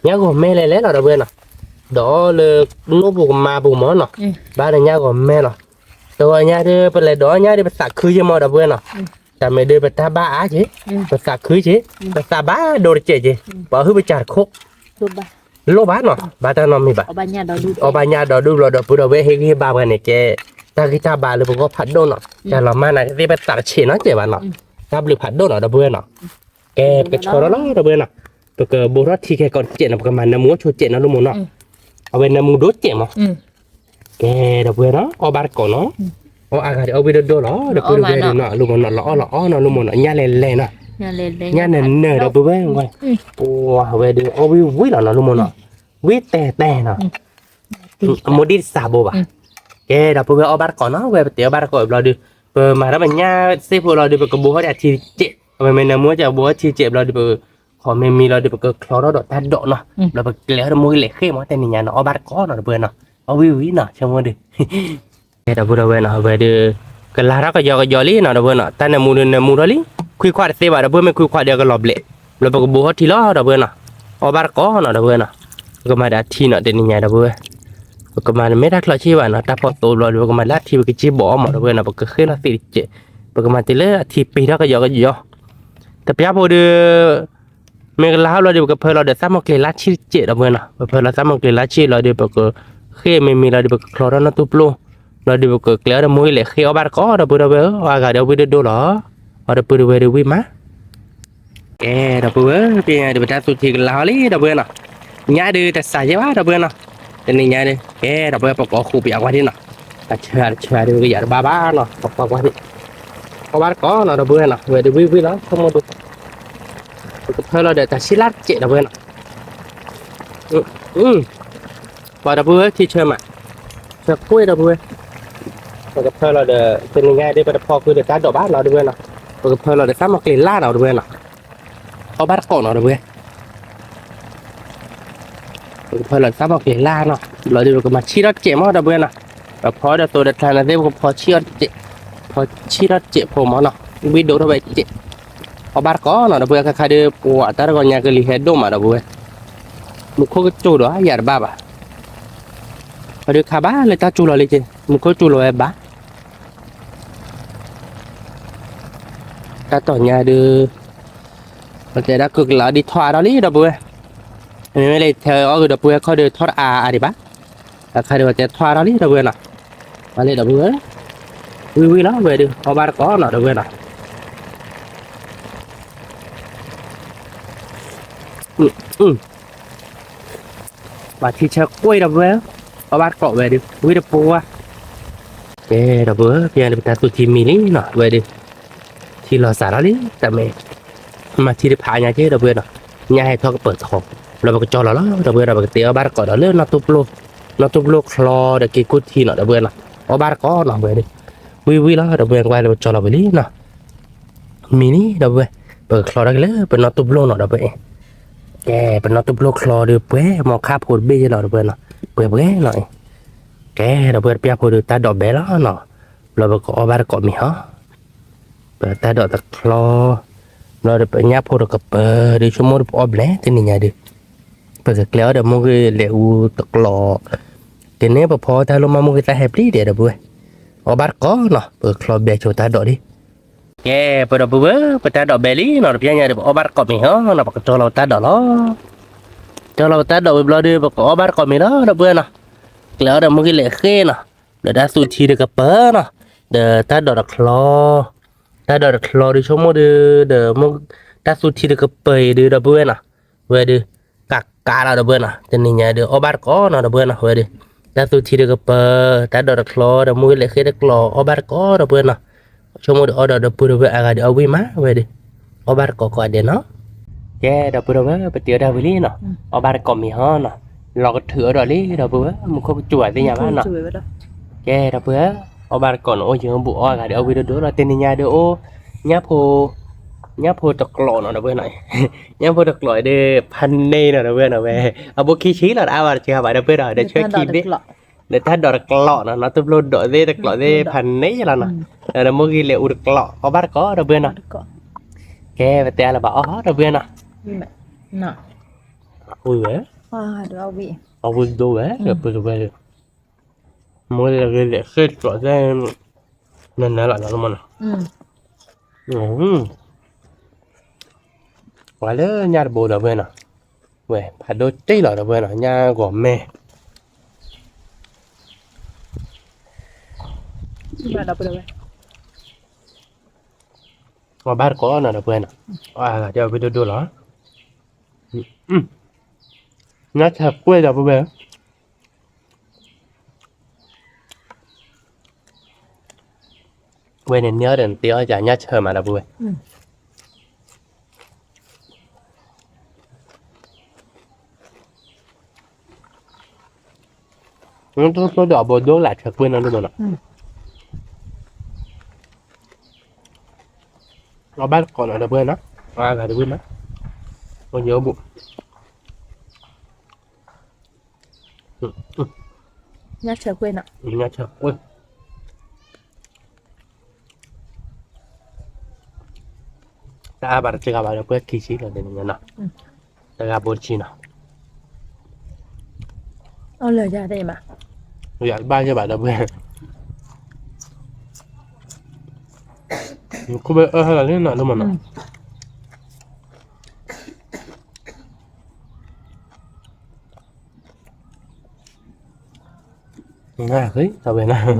ညါဂီၤမဲလဲၤလဲၤလီၤဒီပုၢ်ဝဲၢ်နီၤ, ဒီးလၢနိၣ်ပူၤကမါပူၤမၢ်နီၤ, ဘၣ်ဒီးညါဂီၤမဲလီၤ, တဂီၤညါဒီး ပလဲၤဒီးညါဒီး ပသးခုယ့မၢ်ဒီပုၢ်ဝဲၢ်နီၤ, တၢ်မ့ၢ်ဒီးပတၢ်ဘၣ်အါက့ၤ, ပသးခုက့ၤ, ပသးဘၣ်ဒိတကဲးက့ၤ, ပှၤဟုၣ်ပစၢ်တခိၣ် လိၣ်ဘၣ်နီၤ, ဘၣ်တၢ်နီတမံၤဘၣ်, အီၣ်ဘၣ်ညၣ်ဒီဒူၣ်ဘျီဒီပုၢ်ဝဲၢ် ဟ့ၣ်ဂံၢ်ဟ့ၣ်ဘါပှၤန့ၣ်ကဲ, တၢ်ဂံၢ်တၢ်ဘါလၢပဂီၢ်ဖးဒိၣ်နီၤ, တၢ်လီၤမၢ်နၤကသ့ၣ် ပသးတဆံးနီတစဲးဘၣ်နီၤ, တၢ်ဘျုးဖးဒိၣ်နီၤဒီပုၢ်ဝဲၢ်နီၤ, ကဲပကဆီထီၣ်လီၤဒီပုၢ်ဝဲၢ်နီၤ, ပကဘိထီၣ်ထံခဲကိးတစဲးနီၤ, ပကမၤနၢမူအိၣ်ဆိးစဲးနီၤ လိၣ်မိၢ်နီၤ, အဝဲနၢမူဒိၣ်စဲးမး ကဲဒီပုၢ်ဝဲၢ်နီၤ, အီၣ်ဘၣ်တကိးနီၤ, အီၣ်အါဂၤဒီးအီၣ်ဝံၣ်ဒိၣ်ဒိၣ်လီၤ ဒီပုၢ်ဝဲၢ်နီၤ, လိၣ်မိၢ်နီၤ, လီၤအီၣ်လီၤအီနီၤ လိၣ်မိၢ်နီၤ, ညၣ်လဲၤလဲၤနီၤ, ညၣ်နၢၤနၢၤဒီပုၢ်ဝဲၢ်, ပှၤဝဲဒီး အီၣ်ဝံၣ်ဝံၣ်လီၤနီၤ လိၣ်မိၢ်နီၤ, ဝံၣ်တဲတဲနီၤ, အမိၢ်ဒံၣ်တစးဘိဘၣ်, ကဲဒီပုၢ်ဝဲၢ်အီၣ်ဘၣ်တကိးနီၤ, ဝဲပတဲအီၣ်ဘၣ်တကိးဘျီဒီး, ပမၤတၢ်မဲာ်ညါစ့ဖိလီၤဒီး ပကဘိထီၣ်ဒီးအထံစဲး, ပမ့ၢ်နၢမူစဲးဘိထံစဲးဘျီဒီး ပခီမ့ၢ်မံလီၤဒီး ပကချီထီၣ်ဒီးတၢ်ဒိးနီၤ, ဘျီပကကျဲၤထီၣ်ဒီးမိၢ်ဂံၢ်လဲၤဃ့မး တနံၤညါနီၤ, အီၣ်ဘၣ်တကိးနီၤဒီပုၢ်ဝဲၢ်နီၤ, အီၣ်ဝံၣ်ဝံၣ်နီၤ ဆိကမိၣ်ဒီး ကဲဒီပုၢ်ဝဲၢ်နီၤ, အဝဲဒီး ကလၤထီၣ်ကယီကယီလံနီၤ ဒီပုၢ်ဝဲၢ်နီၤ, တၢ်နၢမူဒီးနၢမူထီၣ်လံ, ခွံခွါတသ့ဘၣ် ဒီပုၢ်ဝဲၢ် မ့ၢ်ခွံခွါဒီးကလီၤဘျဲး, ဘျီပကဘိထီၣ်ထံလီၤဒီပုၢ်ဝဲၢ်နီၤ, အီၣ်ဘၣ်တကိးနီၤ ဒီပုၢ်ဝဲၢ်နီၤ, ပကမၤဒီးအထံနီၤ တနံၤညါဒီပုၢ်ဝဲၢ်, ပကမၤတမ့ၢ်တၢ်ချီဆံးဘၣ်နီၤ, တၢ်ဖီၣ်သိဘျီဒီး ပကမၤလၢအထံ ပကစ့ဘီၣ်အီၣ်မး ဒီပုၢ်ဝဲၢ်နီၤ, ပကဃ့လီၤသ့ၣ်တစဲး, ပကမၤတုၤလၢအထံပ့ၤထီၣ်ကယီကယီ တပျၢ်ဖိဒီး မ့ၢ်ကလၤဟီၣ်ဘျီဒီး ပကဖၢလီၤဒီးသၣ်မီၢ်ကျ့ၤလါဆံၣ်တစဲး ဒီပုၢ်ဝဲၢ်နီၤ, ပဖၢလီၤသၣ်မီၢ်ကျ့ၤလါဆံၣ်လီၤဒီး ပကဃ့မ့ၢ်မံလီၤဒီး ပကချီထီၣ်နီၢ်တူၢ်ပျိ, လီၤဒီးပကကျဲၤအီၣ်ဒီးမိၢ်ဂံၢ်လဲၤဃ့အီၣ်ဘၣ်တကိး ဒီပုၢ်ဝဲၢ်, အီၣ်အါဂၤဒီးအီၣ်ဝံၣ်ဒိၣ်ဒိၣ်လီၤ, အီၣ်ဒီပုၢ်ဝဲၢ်ဒီးဝံၣ်မး ကဲ ဒီပုၢ်ဝဲၢ်, ပညါဒီးပတၢ်သူၣ်ထံကလၤဟီၣ်လံ ဒီပုၢ်ဝဲၢ်နီၤ, ညါဒီးတစးယဲၢ်ဘၣ် ဒီပုၢ်ဝဲၢ်နီၤ, တနံၤညါဒီး ကဲ ဒီပုၢ်ဝဲၢ် ပကိးဃူးပယးကွၢ်ဒံးနီၤ, တၢ်ဆၢတဆၢဒီးကယၤတဘၣ်ဘၣ်နီၤ, ပကွၢ်ကွၢ်ဒံး, အီၣ်ဘၣ်တကိးနီၤ ဒီပုၢ်ဝဲၢ်နီၤ, ဝဲဒီးဝံၣ်ဝံၣ်လီၤ ဆိကမိၣ်ဒီး ပကဖၢလီၤဒီးတၢ်ဆံးလါတစဲး ဒီပုၢ်ဝဲၢ်နီၤ, ပှၤဒီပုၢ်ဝဲၢ် ထံဆၢမး, ဆၢကွ့ၢ် ဒီပုၢ်ဝဲၢ်, ပကဖၢလီၤဒီး တနံၤညါဒီး ပတဖီဃုာ်ဒီးတၢ်ဒိးဘၣ်နီၤ ဒီပုၢ်ဝဲၢ်နီၤ, ပကဖၢလီၤဒီးသၣ်မီၢ်ကျ့ၤလါနီၤ ဒီပုၢ်ဝဲၢ်နီၤ, အီၣ်ဘၣ်တကိးနီၤ ဒီပုၢ်ဝဲၢ် ပကဖၢလီၤသၣ်မီၢ်ကျ့ၤလါနီၤ, ဘျီဒီး ပကမၤဆံးထီၣ်တစဲးမး ဒီပုၢ်ဝဲၢ်နီၤ, ပဖီဒီးသိးဒီးထးန့ၣ်သ့ၣ် ပကဖီဆံးအီၣ်တစဲး, ဖီဆံးထီၣ်တစဲးဖိမးနီၤ, ဝံၣ်ဒိၣ်ထီၣ်ဝဲတစဲး, အီၣ်ဘၣ်တကိးနီၤ ဒီပုၢ်ဝဲၢ်, ခါခါဒီး ပှၤတၢ်တဂီၤညါကလံၤဟဲဒိၣ်မး ဒီပုၢ်ဝဲၢ်, မူခိၣ်ကစူၤဒီးယၤတဘၣ်ဘၣ်, အဒုးခါဘၣ်လၢတၢ်စူၤလီၤလံက့ၤ, မူခိၣ်စူၤလီၤဝဲဘၣ် တၢ်တီၤညါဒီး ပတဲဒၣ်ကကလးဒ်ထီအါထီၣ်လံ ဒီပုၢ်ဝဲၢ်, မ့မ့ၢ်လၢထဲအီၣ်ဂ့ၤ ဒီပုၢ်ဝဲၢ် ခီဒီးထီတအါအါဒံးဘၣ်, အခါဒီးပတဲထီအါထီၣ်လံ ဒီပုၢ်ဝဲၢ်နီၤ, ပှၤလၢ ဒီပုၢ်ဝဲၢ်, ဝံၣ်ဝံၣ်လီၤ ဝဲဒီး အီၣ်ဘၣ်တကိးနီၤ ဒီပုၢ်ဝဲၢ်နီၤ ပှၤထံဆၢကွ့ၢ် ဒီပုၢ်ဝဲၢ်, အီၣ်ဘၣ်တကိးဝဲဒီး ဝံၣ်တပှၢ်, ကဲ ဒီပုၢ်ဝဲၢ်, ပယါဒီး ပတၢ်သူၣ်ထံမံၤလံနီၤ ဝဲဒီး, ထံလီၤစးထီၣ်လံ တၢ်မ့ၢ်, မၤထံတဖးညါက့ၤ ဒီပုၢ်ဝဲၢ်နီၤ, ညၣ်ဟဲထီၣ်ကပၢၤထီ, ဘျီပကကၠီလီၤလီၤ ဒီပုၢ်ဝဲၢ်ဒီး ပကတဲအီၣ်ဘၣ်တကိးဒီးလၢ နီၢ်တူၢ်ပျိချီဒီးက့ၤကူၣ်ထံနီၤ ဒီပုၢ်ဝဲၢ်နီၤ, အီၣ်ဘၣ်တကိးနီၤ ဝဲဒီး, ဝံၣ်ဝံၣ်လီၤ ဒီပုၢ်ဝဲၢ် ကွၢ်လၢပကၠီလီၤဝံၤလံနီၤ မံၤလံ ဒီပုၢ်ဝဲၢ်, ပကချီထီၣ်က့ၤလၢပနီၢ်တူၢ်ပျိနီၤ ဒီပုၢ်ဝဲၢ်, ကဲ ပနီၢ်တူၢ်ပျိချီဒီးပှဲၤ မီၤခါဖိတဘ့ၣ်ယဲလီၤ ဒီပုၢ်ဝဲၢ်နီၤ, ပှဲၤပှဲၤနီၤ, ကဲ ဒီပုၢ်ဝဲၢ် တပျၢ်ဖိဒီးတၢ်ဒိးဘဲလီၤနီၤ, ဘျီပကအီၣ်ဘၣ်တကိးမံၤဟီ, ပတၢ်ဒိးတချီ, ဘျီဒီးပညၣ်ဖိတကပၤဒီး ဆိကမိၣ်ဒီးပအီၣ်ဘျဲၣ် တနံၤညါဒီး, ပကကျဲအီၣ်ဒီးမိၢ်ဂ့ၤလဲၤအူတကျိၤ, ကန့ၣ်ပဖီတၢ်လိၣ်မး မိၢ်ဂ့ၤသၣ်ဟဲပျံၤဒဲး ဒီပုၢ်ဝဲၢ်, အီၣ်ဘၣ်တကိးနီၤ ပကချီဘဲဆိတၢ်ဒိးလံ ကဲ ပဒီပုၢ်ဝဲၢ် ပတၢ်ဒိးဘဲလံနီၤ တပျၢ်ညါဒီး ပအီၣ်ဘၣ်တကိးမံၤဟီနီၤ ပကကၠီလီၤပတၢ်ဒိးလီၤ, ကၠီလီၤပတၢ်ဒိးဝံၤဘျီဒီး ပကအီၣ်ဘၣ်တကိးမံၤလီၤ ဒီပုၢ်ဝဲၢ်နီၤ, ကျဲအီၣ်ဒီးမိၢ်ဂ့ၤလဲၤဃ့နီၤ, ဒီးတၢ်သူၣ်ထံတကပၤနီၤ, ဒီးတၢ်ဒိးတချီ, တၢ်ဒိးတချီဒီး ဆိကမိၣ်ဒီး, ဒီး, တၢ်သူၣ်ထံတကပၤအံၤဒီး ဒီပုၢ်ဝဲၢ်နီၤ, ဝဲဒီး ကးကးလီၤ ဒီပုၢ်ဝဲၢ်နီၤ, တနံၤညါဒီး အီၣ်ဘၣ်တကိးနီၤ ဒီပုၢ်ဝဲၢ်နီၤ ဝဲဒီး, တၢ်သူၣ်ထံတကပၤ, တၢ်ဒိးတချီဒီး မိၢ်ဂ့ၤလဲၤဃ့တကျိၤ အီၣ်ဘၣ်တကိး ဒီပုၢ်ဝဲၢ်နီၤ, ဆိကမိၣ်ဒီးအီၣ်ဒီး ဒီပုၢ်ဝဲၢ်အါဂၤဒီး အဝံၣ်မးဝဲဒီး, အီၣ်ဘၣ်တကိးကိးဂၤဒဲးနီၤ, ကဲ ဒီပုၢ်ဝဲၢ် ပတ့အီၣ်တၢ်ဝံၤလံနီၤ, အီၣ်ဘၣ်တကိးမံၤဟီနီၤ, လီၤကထုးအီၣ်ဒီးလံ ဒီပုၢ်ဝဲၢ် မူခိၣ်ကစူၤအသ့ၣ်ညါဘၣ်နီၤ, ကဲ ဒီပုၢ်ဝဲၢ်, အီၣ်ဘၣ်တကိးနီၤ အိၣ်ယၢၤဘူးအီၣ်ဂၤဒီး အဝံၣ်ဒိၣ်ဒိၣ်လီၤ တနံၤညါဒီးအိၣ်, ညၣ်ဖိ ညၣ်ဖိတကျိၤနီၤ ဒီပုၢ်ဝဲၢ်နီၤ, ညၣ်ဖိတကျိၤဒီး ဖးန့ၢ်နီၤ ဒီပုၢ်ဝဲၢ်နီၤဝဲ, အဘိခံဆံလီၤ တအါဘၣ်တစှၤဘၣ် ဒီပုၢ်ဝဲၢ်ဒီး ဒီးဆၢခံဘ့ၣ်, ဒီးတၢ်ဒိးတကျိးနီၤ, နီၢ်သူၣ်ဖျိဒိးသ့ၣ်တကျိးသ့ၣ် ဖးန့ၢ်လီၤနီၤ, ဒီးမိၢ်ဂံၢ်လဲၤအူတကျိး အီၣ်ဘၣ်တကိးဒီပုၢ်ဝဲၢ်နီၤ, ကဲပတဲအါလၢၤဘၣ်အီၣ်ဒီပုၢ်ဝဲၢ်နီၤ, ဝံၤဝဲ, အဝံၤဒိဝဲ, ဒီပုၢ်ဝဲၢ်, မိၢ်ဂံၢ်လဲၤဃ့ၢ်တကျိးသ့ၣ်, နနၢ်လီၤနီၤလမနီၤ, ပှၤလၢညၣ်တဘိဒီပုၢ်ဝဲၢ်နီၤ, ဝဲဖးဒိၣ်တ့ၢ်လီၤဒီပုၢ်ဝဲၢ်နီၤ, ညၣ်ဂီၤမဲာ် အီၣ်ဘၣ်တကိးနီၤဒီပုၢ်ဝဲၢ်နီၤ, အီၣ်ဂၤတဲအီၣ်ဖဲဒိၣ်ဒိၣ်လီၤ, ညၣ်ဆၢကွ့ၢ်ဒီပုၢ်ဝဲၢ်, ဝဲန့ၣ်န့ၢ်အီၣ်ဒီးနတ့အီၣ်ယၤညၣ်ဆၢမးဒီပုၢ်ဝဲၢ်, နတကျိဒီးအဘိဒိၣ်လၢဆၢကွ့ၢ်နီၤဒိၣ်မးနီၤ, အီၣ်ဘၣ်တကိးနီၤဒီပုၢ်ဝဲၢ်နီၤ, အီၣ်ဂၤတဝံၣ်မး, အိၣ်ယိၤဘူၣ် ညၣ်ဆၢကွ့ၢ်နီၤ, ညၣ်ဆၢကွ့ၢ်, တအါဘၣ်တစှၤဘၣ်ဒီပုၢ်ဝဲၢ်ခံဆံလီၤန့ၣ်နီၤ, တဂၤဘိတဆံနီၤ, အီၣ်လၢာ်ယၤသ့ၣ်မး, ယၤတဘၣ်ယဲၢ်ဘၣ်ဒီပုၢ်ဝဲၢ်, ခိၣ်ဘၣ်အၢၣ်ဟဲလီၤလံနီၤဒိၣ်မးနီၤ နဃ့တဝဲနီၤ,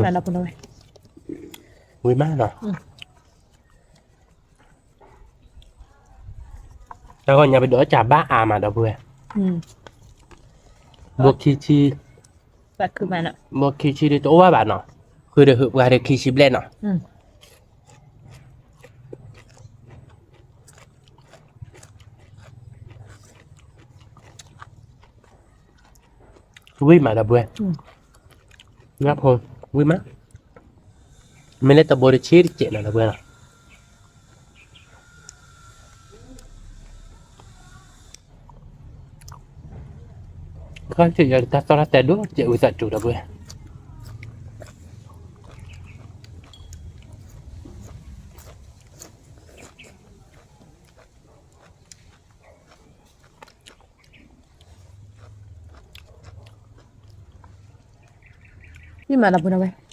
ဝံၤမးနီၤ, တၢ်ဂီၤညါပဒိးစၢ်ဘၣ်အါမးဒီပုၢ်ဝဲၢ်, ဘိခံဆံ, ဘိခံဆံဒ်တအိၣ်ဘၣ်ဘၣ်နီၤ, ဃုာ်ဒီးဟုးပှၤဒီးခံဆံဘျဲၣ်နီၤ ဝံၣ်မးဒီပုၢ်ဝဲၢ်, ညၣ်ဖိ, ဝံၣ်မး, မ့ၢ်လၢတဘိတဆံတကဲးနီၤဒီပုၢ်ဝဲၢ်နီၤ, ခီၣ်ထံးယတၢ်သီၣ်တၢ်တဲဒိၣ်ကဲးဝံသးစူၤဒီပုၢ်ဝဲၢ် ဝံၣ်မးဒီပုၢ်ဝဲၢ်,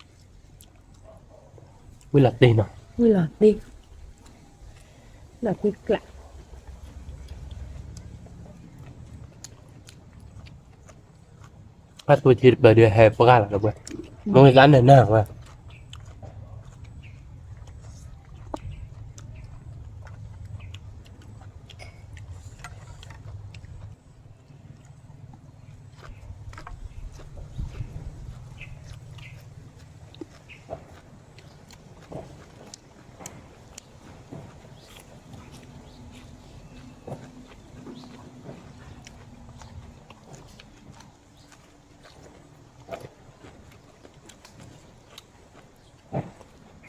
ဝံၣ်လီၤတ့ၢ်နီၤ, ဝံၣ်လီၤတ့ၢ်, လီၤတ့ၢ်ကျး, အါထူးဆံတပၢၤဒုးဟဲပှၢ်လီၤဒီပုၢ်ဝဲၢ်, မ့ၢ်ဝံသးနၢၤနၢၤဝဲ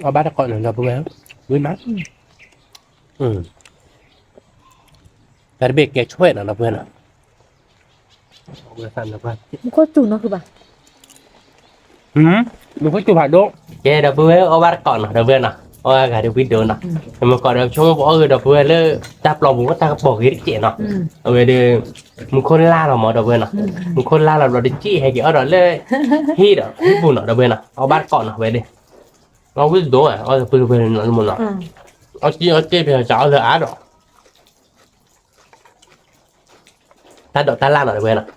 အီၣ်ဘၣ်တကိးနီၤဒီပုၢ်ဝဲၢ်, ဝံၣ်မး, တၢ်တဘ့ၣ်ကဲဆွဲနီၤဒီပုၢ်ဝဲၢ်နီၤ, မူခိၣ်စူၤနီၤဃုဘၣ်, မူခိၣ်စူၤဖးဒိၣ်, ကဲဒီပုၢ်ဝဲၢ်အီၣ်ဘၣ်တကိးနီၤဒီပုၢ်ဝဲၢ်နီၤ, အီၣ်ဂၤဒီးဝံၣ်ဒိၣ်နီၤ, မ့ၢ်ကီးဒီးဆိကမိၣ်ပအီၣ်ဂ့ၤဒီပုၢ်ဝဲၢ်လၢ တၢ်ပျီပူၤတၢ်ကပီၤဂ့ၤတကဲးနီၤ, အဝဲဒီး မူခိၣ်လၢ်လီၤမးဒီပုၢ်ဝဲၢ်နီၤ, မူခိၣ်လၢ်လီၤဘျီတက့ၢ် ဟဲက့ၤအီၣ်ဒီးလၢဟံၣ်ဒီးဟံၣ်ပူၤနီၤဒီပုၢ်ဝဲၢ်နီၤ, အီၣ်ဘၣ်တကိးနီၤဝဲဒၣ်, အီၣ်ဝံၣ်ဒိၣ်ဧါ အီၣ်ဒီပုၢ်ဝဲၢ်နီၤလၢမနီၤ, အီၣ်ကံအီၣ်က့ၢ်ဖဲစးအီၣ်လၢအါဒီး တၢ်ဒိးတၢ်လၢ်နီၤဒီပုၢ်ဝဲၢ်နီၤ,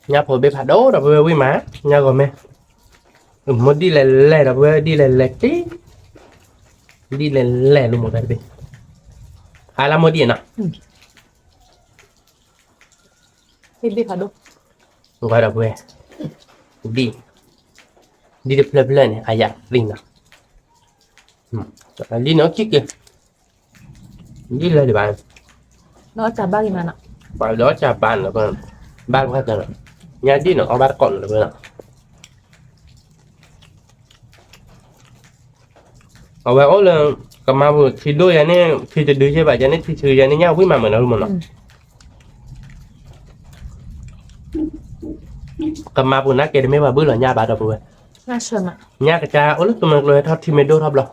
ညၣ်ဖိဘ့ၣ်ဖးဒိၣ်ဒီပုၢ်ဝဲၢ်ဝံၣ်မး, ညၣ်ဂီၤမဲာ်, မိၢ်ဒ်လဲၣ်လဲၣ်ဒီပုၢ်ဝဲၢ်ဒ်လဲၣ်လဲၣ်က့ၤ, ဒ်လဲၣ်လဲၣ်လၢမိၢ်တၢ်တဘ့ၣ်, အါလၢမိၢ်ဒ်နီၤ ဘ့ၣ်ဖးဒိၣ်, ဒီပုၢ်ဝဲၢ်, ဒ်, ဒ်တဖျၢၣ်ဖျၢၣ်န့ၣ် အယၤသ့နီၤ, ဒ်န့ၣ်က့ၤက့ၤ, ဒ်လဲၣ်ဒံးဘၣ်, ပှၤဒီးစၢ်ဘၣ်န့ၣ်, ဘၣ်တခါတၢ်, ညါဒ်န့ၣ် အီၣ်ဘၣ်တကိးန့ၣ်လီၤ, အဝဲအိၣ်လၢ ကမၤပူၤထံဒိၣ်ယၤန့ၣ် ထံတဒုယဲဘၣ် ယၤန့ၣ်ထံဆံးယၤန့ၣ် ညၣ်ဝံၣ်မးမုာ်နီၤ လူမုာ်နီၤ. ကမၤပူၤနးကဲတမ့ၢ်ဘၣ်ဘုလီၤ ညၣ်ဘၣ်ဒီပုၢ်ဝဲၢ်, ညၣ်ကစၢ်အိၣ်လၢသူမွဲကျိဟဲထီၣ်ထံမ့ၢ်ဒိၣ်ထီၣ်ဘျီ,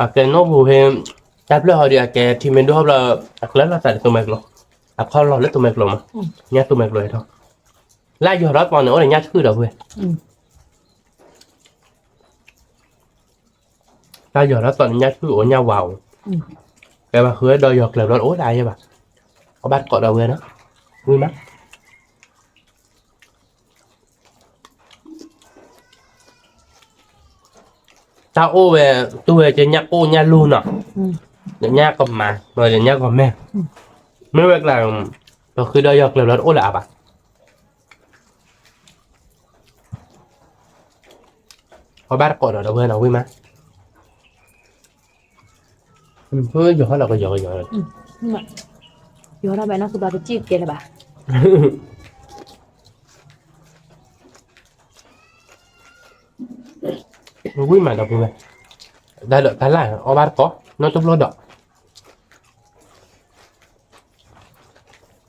အကဲနီၣ်ပူၤဟဲ, တၢ်ဖျၢၣ်ဟီဒီးအကဲထံမ့ၢ်ဒိၣ်ထီၣ်ဘျီ, အကျၢၤလီၤသးဒီးသူမွဲကျိ, အခီၣ်လီၤလၢသူမွဲကျိမး, ညၣ်သူမွဲကျိဟဲထီၣ်, လၢယီၤထီၣ်သီန့ၣ် အိၣ်ဒီးညၣ်ဆှုၣ်ဒီပုၢ်ဝဲၢ် တၢ်ယီၤထီၣ်သီန့ၣ် ညၣ်ဆှုၣ်အိၣ်ညၣ်ဝါအိၣ်, ကဲဘၣ်ဃုဝဲဒီးယီၤကျၢၤဘျီတအိၣ်ဒၣ်ယဲဘၣ်, အီၣ်ဘၣ်တကိးဒီပုၢ်ဝဲၢ်နီၤ, ဝံၣ်မး တၢ်အိၣ်ဝဲ, တူၢ်ဝဲကညၣ်ကိၢ်ညၣ်လူၢ်နီၤ, ညၣ်ကမၤ, ညၣ်ကမဲ, မ့ၢ်ဝဲကျါ, ပဃုဒီးယီၤကျၢၤဘျီတအိၣ်လၢၤအါဘၣ်, အီၣ်ဘၣ်တကိးဒီးဒီပုၢ်ဝဲၢ်နီၤ ဝံၣ်မး, ယီၤဟီၣ်လီၤကယီၤကယီၤ, ယီၤထီၣ်ဘၣ်နီၢ်ဃုဘၣ်ပစံၣ်ကဲလၢၤဘၣ် ဝံၣ်မးဒီပုၢ်ဝဲၢ်, တၢ်ဒီးတၢ်လၢ်အီၣ်ဘၣ်တကိ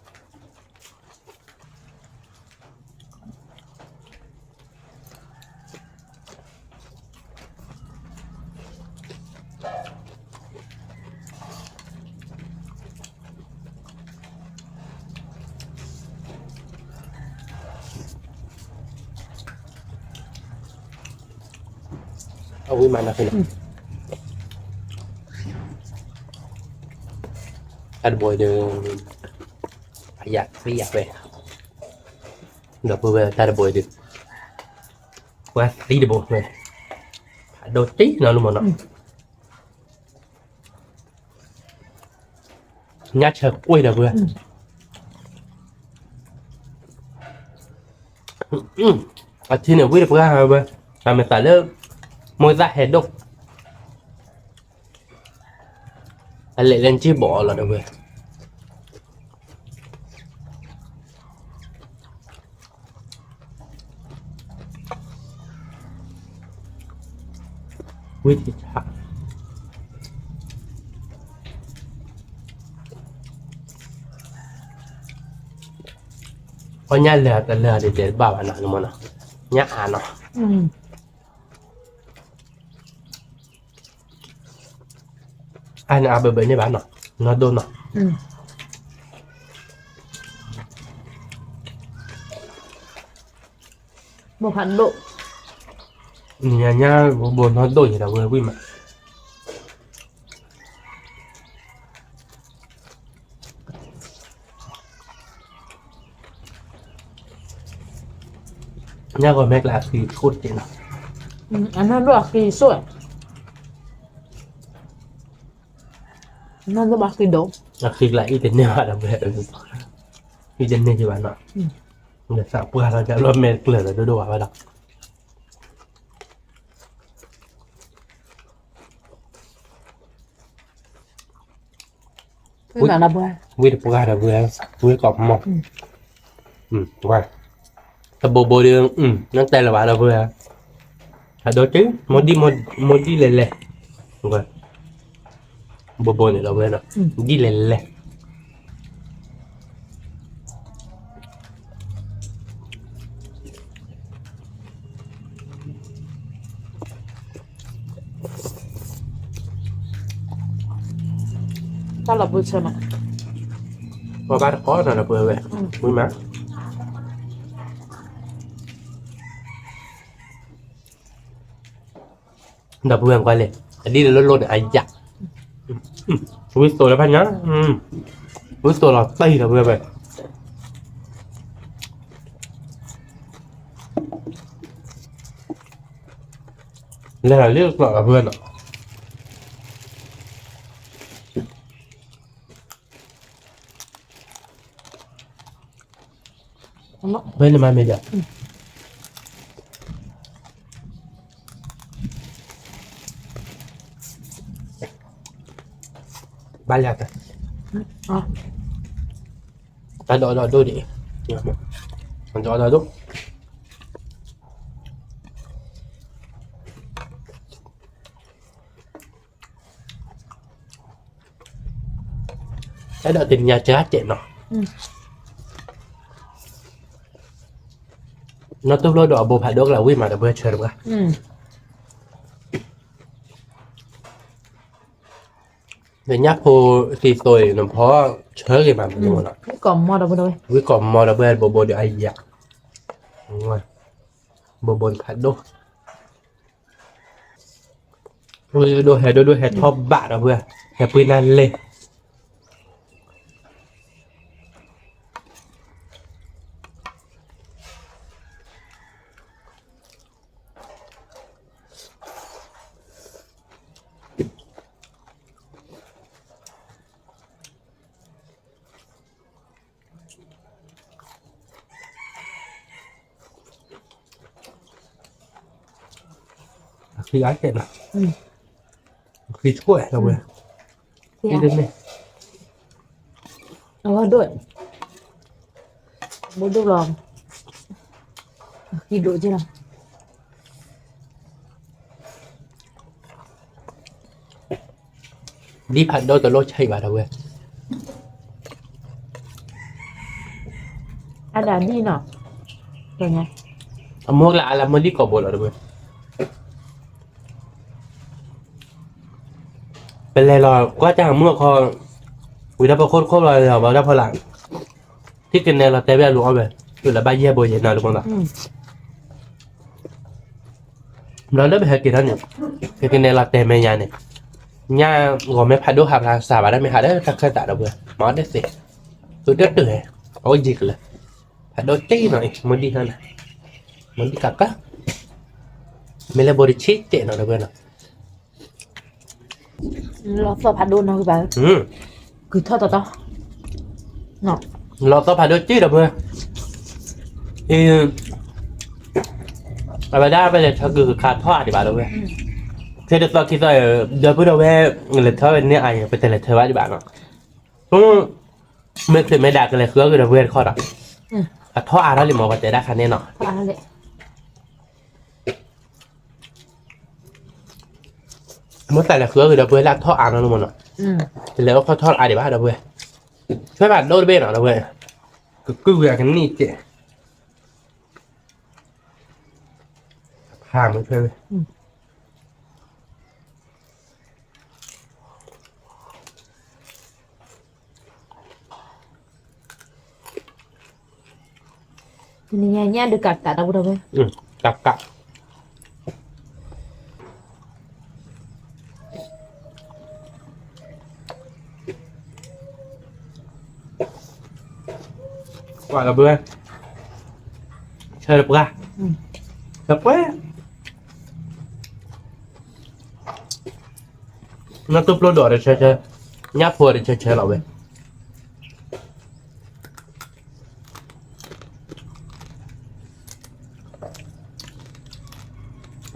း, နီၢ်တဘျီဒီး အဝံၣ်မးနီၤ, တၢ်တဘိအံၤဒီး, အယၤသံယၤဝဲ, ဒီပုၢ်ဝဲၢ်တၢ်တဘိအံၤဒီး, ပှၤသံတဘိဝဲ, ဖးဒိၣ်တံၢ်နီၤလူမၢ်နီၤ, ညၣ်ဆၢကွံာ်ဒီပုၢ်ဝဲၢ် အထံန့ၣ်ဝံၣ်တပှၢ်ဝဲ, တၢ်မ့ၢ်သးလၢ, မိၢ်သၣ်ဟဲဒိၣ်, အလဲၤလၢနစံၣ်ဘီၣ်အီၤလီၤဒီပုၢ်ဝဲၢ်, ဝံၣ်တဆၣ် အီၣ်ညၣ်လၢာ်တလၢာ်ဒ်တဲတဘၣ်ဘၣ်နီၤ မ့ၢ်နီၤ, ညၣ်အါနီၤ, အါန့ၣ်အါဘၢဘၢန့ၣ်ဘၣ်နီၤ, နီၢ်ဒိၣ်နီၤ, ဘိဖးဒိၣ်, ညၣ်ဘိဘိနီၢ်ဒိၣ်ယဲဒီပုၢ်ဝဲၢ်ဝံၣ်မး ညၣ်ဂီၤမဲကျါအဃံဆိၣ်တက့ၢ်နီၤ, အနီၢ်ဒိၣ်အဃံဆိၣ်, နီၢ်ဒိၣ်ဘၣ်ဃံဒိၣ်, အဃံကျါအံၤတန့ၢ်ဘၣ်ဒီပုၢ်ဝဲၢ်, အံၤတန့ၢ်က့ၤဘၣ်နီၤ, ဒီးသးပှၢ်လီၤဒ်လီၤမဲာ်ကျၢၤလီၤဒိၣ်ဒိၣ်ဘၣ်ဝဲဒီး ဝံၣ်တပှၢ်ဒီပုၢ်ဝဲၢ်, ဝံၣ်ကိးမီၢ်, တဘိဘိဒီး, နတဲလၢၤဘၣ်ဒီပုၢ်ဝဲၢ်, အဒိက့ၤ, မိၢ်ဒံၣ်လဲၤလဲၤ, ဘိဘိန့ၣ်ဒီပုၢ်ဝဲၢ်, ဒံၣ်လဲၤလဲၤ တၢ်လီၤဘှံးဆၢမး, ပှၤဘၣ်တကိးနီၤဒီပုၢ်ဝဲၢ်, မုာ်မး, ဒီပုၢ်ဝဲၢ်ကွၢ်လဲၣ်, အဒ်န့ၣ်လိၣ်လိၣ်န့ၣ် အယၣ်, ဝံၣ်သိးလၢဖးညါ, ဝံၣ်သိးလီၤတံၢ်ဒီပုၢ်ဝဲၢ်, လဲၤလီၤလၢကျိးဒီပုၢ်ဝဲၢ်နီၤ ဖဲန့ၣ်မ့ၢ်ဒီး, ဘၣ်လၢတၢ်, တၢ်ဒီးဒီးဒိၣ်ဒံး, ဒီးဒီးဒိၣ်. အဲၣ်ဒိးတနံၤညါကၢကဲးနီၤ, နီၢ်တူၢ်ဖျိဒီးအဘိဖးဒိၣ်ကလးဝံၣ်မးဒီပုၢ်ဝဲၢ်ဆၢတပှၢ်, ဒီးညၣ်ဖိသံသိအံၤ နဖီဆၢဂ့ၤမးမးနီၤ, ဝံၣ်ကိးမီၤဒီပုၢ်ဝဲၢ် ဘိဘိဒီးအယၤ, ဘိဘိဖးဒိၣ်, ဒိၣ်ဟဲဒိၣ်ဒိၣ်ဟဲထီၣ်ဘးဒီပုၢ်ဝဲၢ်, ဟဲပှ့ၤနၤလဲၣ် အဃံအါကဲးနီၤ, အဃံဆိၣ်ဝဲလီၤဝဲ, အံၤတန့ၢ်, အဝဲဒိၣ်, ဘိဒိၣ်လီၤ, အဃံဒိၣ်က့လီၤ. ဒ်ဖးဒိၣ်တလိၣ်ဆံးဘၣ်ဒီပုၢ်ဝဲၢ်, အဒၣ်ဒ်နီၤ, အမိၢ်ကလၢအလၢမုၢ်ဒံကိာ်ဘိလီၤဒီပုၢ်ဝဲၢ်, ပလဲၤလီၤကွၢ်တၢ်မုၢ်အခီ, ဝံၤဒီးပခိၣ်တခိၣ်လီၤလီၤဘၣ်ဒၣ်ဖီလာ်, ထံၣ်ကနဲလီၤတဲာ်ဝဲအလူၤအီၣ်ဝဲ, တုၤလၢဘၣ်ယဲၢ်ဘိယဲၢ်နၤလၢမီၢ်လီၤ ဘျီလၢပဟဲက့ၤထီၣ်န့ၣ်, ဟဲကနဲလီၤတဲာ်မဲာ်ညါန့ၣ်, ညၣ်ဂီၤမ့ၢ်ဖးဒိၣ်ဟးဖျါစၢ်ဘၣ်ဒၣ်မ့ၢ်ဟးလၢတၢ်ခၢၣ်သးဒီပုၢ်ဝဲၢ်, မၤအီၣ်တသ့, သုတတုၤဟဲ, အအိၣ်ယံၤကလၢာ်, ဖးဒိၣ်တ့ၢ်နီၤအံၤ မုၢ်ဒံဟါန့ၣ်, မုၢ်ဒံကးကး, မ့ၢ်လၢဘိတဆံးကဲးနီၤဒီပုၢ်ဝဲၢ်နီၤ လီၤသီၣ်ဖးဒိၣ်နီၤဂ့ၤဘၣ်, ကုၤထီၣ်တီတီ, လီၤသီၣ်ဖးဒိၣ်က့ဒီပုၢ်ဝဲၢ်, အဝဲဒၣ်ပလဲၤထၢကုၤကခါထီၣ်အါဒံးဘၣ်ဒီပုၢ်ဝဲၢ်, ခဲတသီခံသီ, ဒီပုၢ်ဒီဝဲၢ်, လဲၤထၢဝဲန့ၣ်အါအံၤ ပတလဲၤထၢဘၣ်ဒံးဘၣ်နီၤ, မ့ၢ်ခရံာ်မ့ၢ်ဒၣ်ကလဲၤဃုအီၣ်ဂ့ၤဒီပုၢ်ဝဲၢ်တခီဒီး, အထီၣ်အါထီၣ်လံမး ပှၤတဲဒၣ်ခါန့ၣ်နီၤ မိၢ်သးလဲၤဃုအီၣ်ဂ့ၤဒီပုၢ်ဝဲၢ်လၢအထီၣ်အါနီၤလီၤမးနီၤ, တလဲၤအိၣ်ခီၣ်ထီၣ်အါဒံးဘၣ်ဒီပုၢ်ဝဲၢ်, ထွဲဘၣ်ဒိၣ်တဘ့ၣ်နီၤဒီပုၢ်ဝဲၢ်, ကကုၢ်ဝံၤအကနံၣ်ကဲး, ဖးမုၢ်ထွဲဝဲ တနံၤညါညၣ်ဒုးကးကးဒီပုၢ်ဝဲၢ်, ကးကး ကွၢ်လီၤပုၢ်ဝဲၢ်, ဆၢတပှၢ်, တပှဲၤ, နီၢ်တူၢ်ပျိဒီးတဆၢဆၢ, ညၣ်ဖိတဆၢဆၢလီၤဝဲ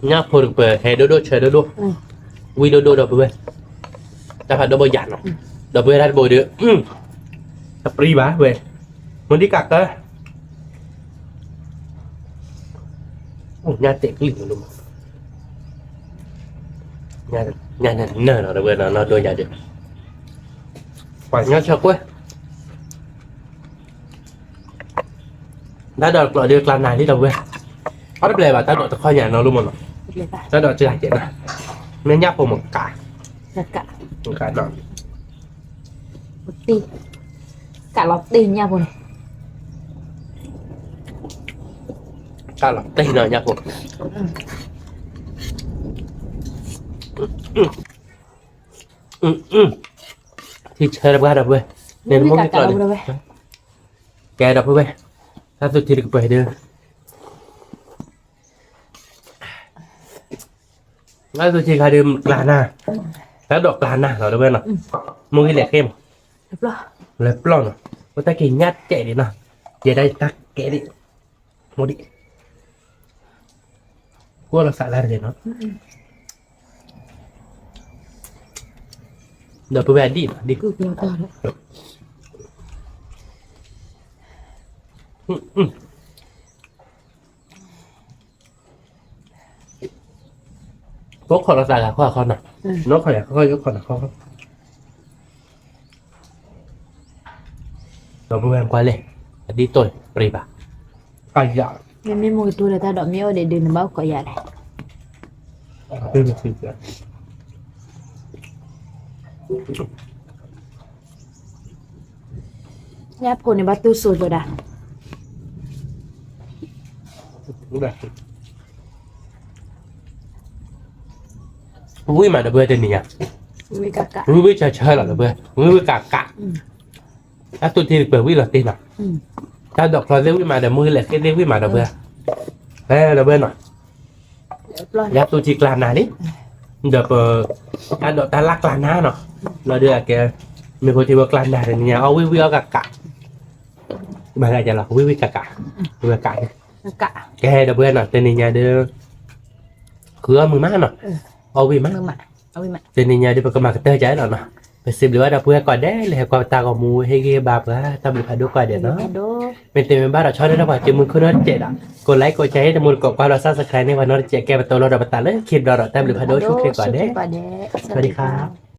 ညၣ်ဖိတကပၤ ဟဲဒိၣ်ဒိၣ်ဆၢဒိၣ်ဒိၣ်, ဝံၣ်ဒိၣ်ဒိၣ်ဒီပုၢ်ဝဲၢ်, တၢ်ဖးဒိၣ်ဘိယၤနီၤ, ဒီပုၢ်ဝဲၢ်တၢ်တဘိဒီး, တပြံဘၣ်ဝဲ, မုၢ်ဒံကးကၢ, အိၣ်ညၣ်တဲာ်ကလုၢ်လီၤ, ညၣ်နၢၤနီၤဒီပုၢ်ဝဲၢ်နီၤ နီၢ်ဒိၣ်ယၤဒီး, ပှၤကညီဆၢကွဲ တၢ်ဒိးကျိးဒုးကျါနၤလံဒီပုၢ်ဝဲၢ်, အီၣ်တပျဲၤဘၣ် တၢ်ဒိးတခီညါနီၤလီၤမးနီၤ, တၢ်ဒိးစှၤကဲးနီၤ, မ့ၢ်ညၣ်ဖိမကး, ကး, ကးလီၤတ့ၢ်ညၣ်ဖိန့ၣ်, ကးလီၤတ့ၢ်နီၤညၣ်ဖိ, ထံဆၢတပှၢ်ဒီပုၢ်ဝဲၢ်, န့ၣ်နမိၢ်က့ၤကျိးန့ၣ်, ကဲဒီပုၢ်ဝဲၢ်, တၢ်သူၣ်ထံတကပၤဒီး လၢသူၣ်ဆံးခါဒီးကျါနၤ, တၢ်ဒိးကျါနၤလီၤဒီပုၢ်ဝဲၢ်နီၤ, မုၢ်ဂ့ၤလဲၤဃ့မး, လဲၤပျီၢ်နီၤ, အိၣ်တၢ်က့ၤညၣ်တဲာ်ဒံးနီၤ, ယဲဒၣ်ယတၢ်ကဲဒံး, မိၢ်ဒံး, ကွၢ်လီၤသးလၢတဂ့ၤနီၤ, ဒီပုၢ်ဝဲၢ်ဒံးနီၤ, ဒံး ကိးခီၣ်လီၤသးဂၤခီၣ်ခီနီၤ, နီၢ်ခီၣ်ယၤခီၣ်ခီၣ်ယိခီၣ်နီၤခီၣ်ခီၣ်, ဒီပုၢ်ဝဲၢ်ကွၢ်လဲၣ်, အဒ်သိးပြံဘၣ်, မ့မ့ၢ်မိၢ်ကတိၤဒီးတၢ်ဒိးမ့ၢ်အိၣ်ဒီးဒုးနဘၣ်အိၣ်ကိးယၤလဲၣ်. ညၣ်ဖိန့ၣ်ဘၣ်တူၢ်စိၤကဒၣ် ဝံၣ်မးဒီပုၢ်ဝဲၢ်တနံၤညါ, ဝံၣ်ဝံၣ်ဆၢဆၢလီၤဒီပုၢ်ဝဲၢ်, ဝံၣ်ဝံၣ်ကးကး, တၢ်သူၣ်ထံတပှဲၤဝံၣ်လီၤတ့ၢ်နီၤ, တၢ်ဒိးချီသ့ၣ်ဝံၣ်မးဒီး မုၢ်လဲၤဃ့သ့ၣ်ဝံၣ်မးဒီပုၢ်ဝဲၢ်, ဒီပုၢ်ဝဲၢ်နီၤ, ယၤသူၣ်ထံကျါနၤလံ, ဒီးပ, တၢ်ဒိးတၢ်လၢ်ကျါနၤနီၤ, လီၤဒုးအကဲ, မ့ၢ်ဖိထံဖိကျါနၤတနံၤညါ အီၣ်ဝံၣ်ဝံၣ်အီၣ်ကးကး, မၤလၢကလီၤ ဝံၣ်ဝံၣ်ကးကး, ဝံၣ်ဝံၣ်ကး, ကဲဒီပုၢ်ဝဲၢ်နီၤ တနံၤညါဒီး ဃုအီၣ်မုာ်မးနီၤ, အီၣ်ဝံၣ်မး, တနံၤညါဒီးပကမၤကတၢၢ်ကဒီးနီၤ, ပစံးဘျုးဘၣ်ဒီပုၢ်ဝဲၢ်ကိးဂၤဒဲးလၢဟဲကွၢ်တၢ်ဂီၤမူ ဟ့ၣ်ဂံၢ်ဟ့ၣ်ဘါပှၤတၢ်ဘျုးဖးဒိၣ်ကိးဂၤဒဲးနီၤ, မ့ၢ်တမ့ၢ်ဘၣ်ဒီးဆီဒၣ်တၢ်ပှၤက့ၤမုၢ်ခိၣ်နီတစဲးဒီး ကိးlikeကိးshare တမူတကိးကွၢ်ဒီး subscribe န့ၢ်ပှၤနီတစဲး ကဲပတီၢ်လီၤဒီးပသးလၢခံဘျီဒီး တၢ်ဘျုးဖးဒိၣ်ဆူၣ်ချ့ကိးဂၤဒဲး, စဝၤဒံခါ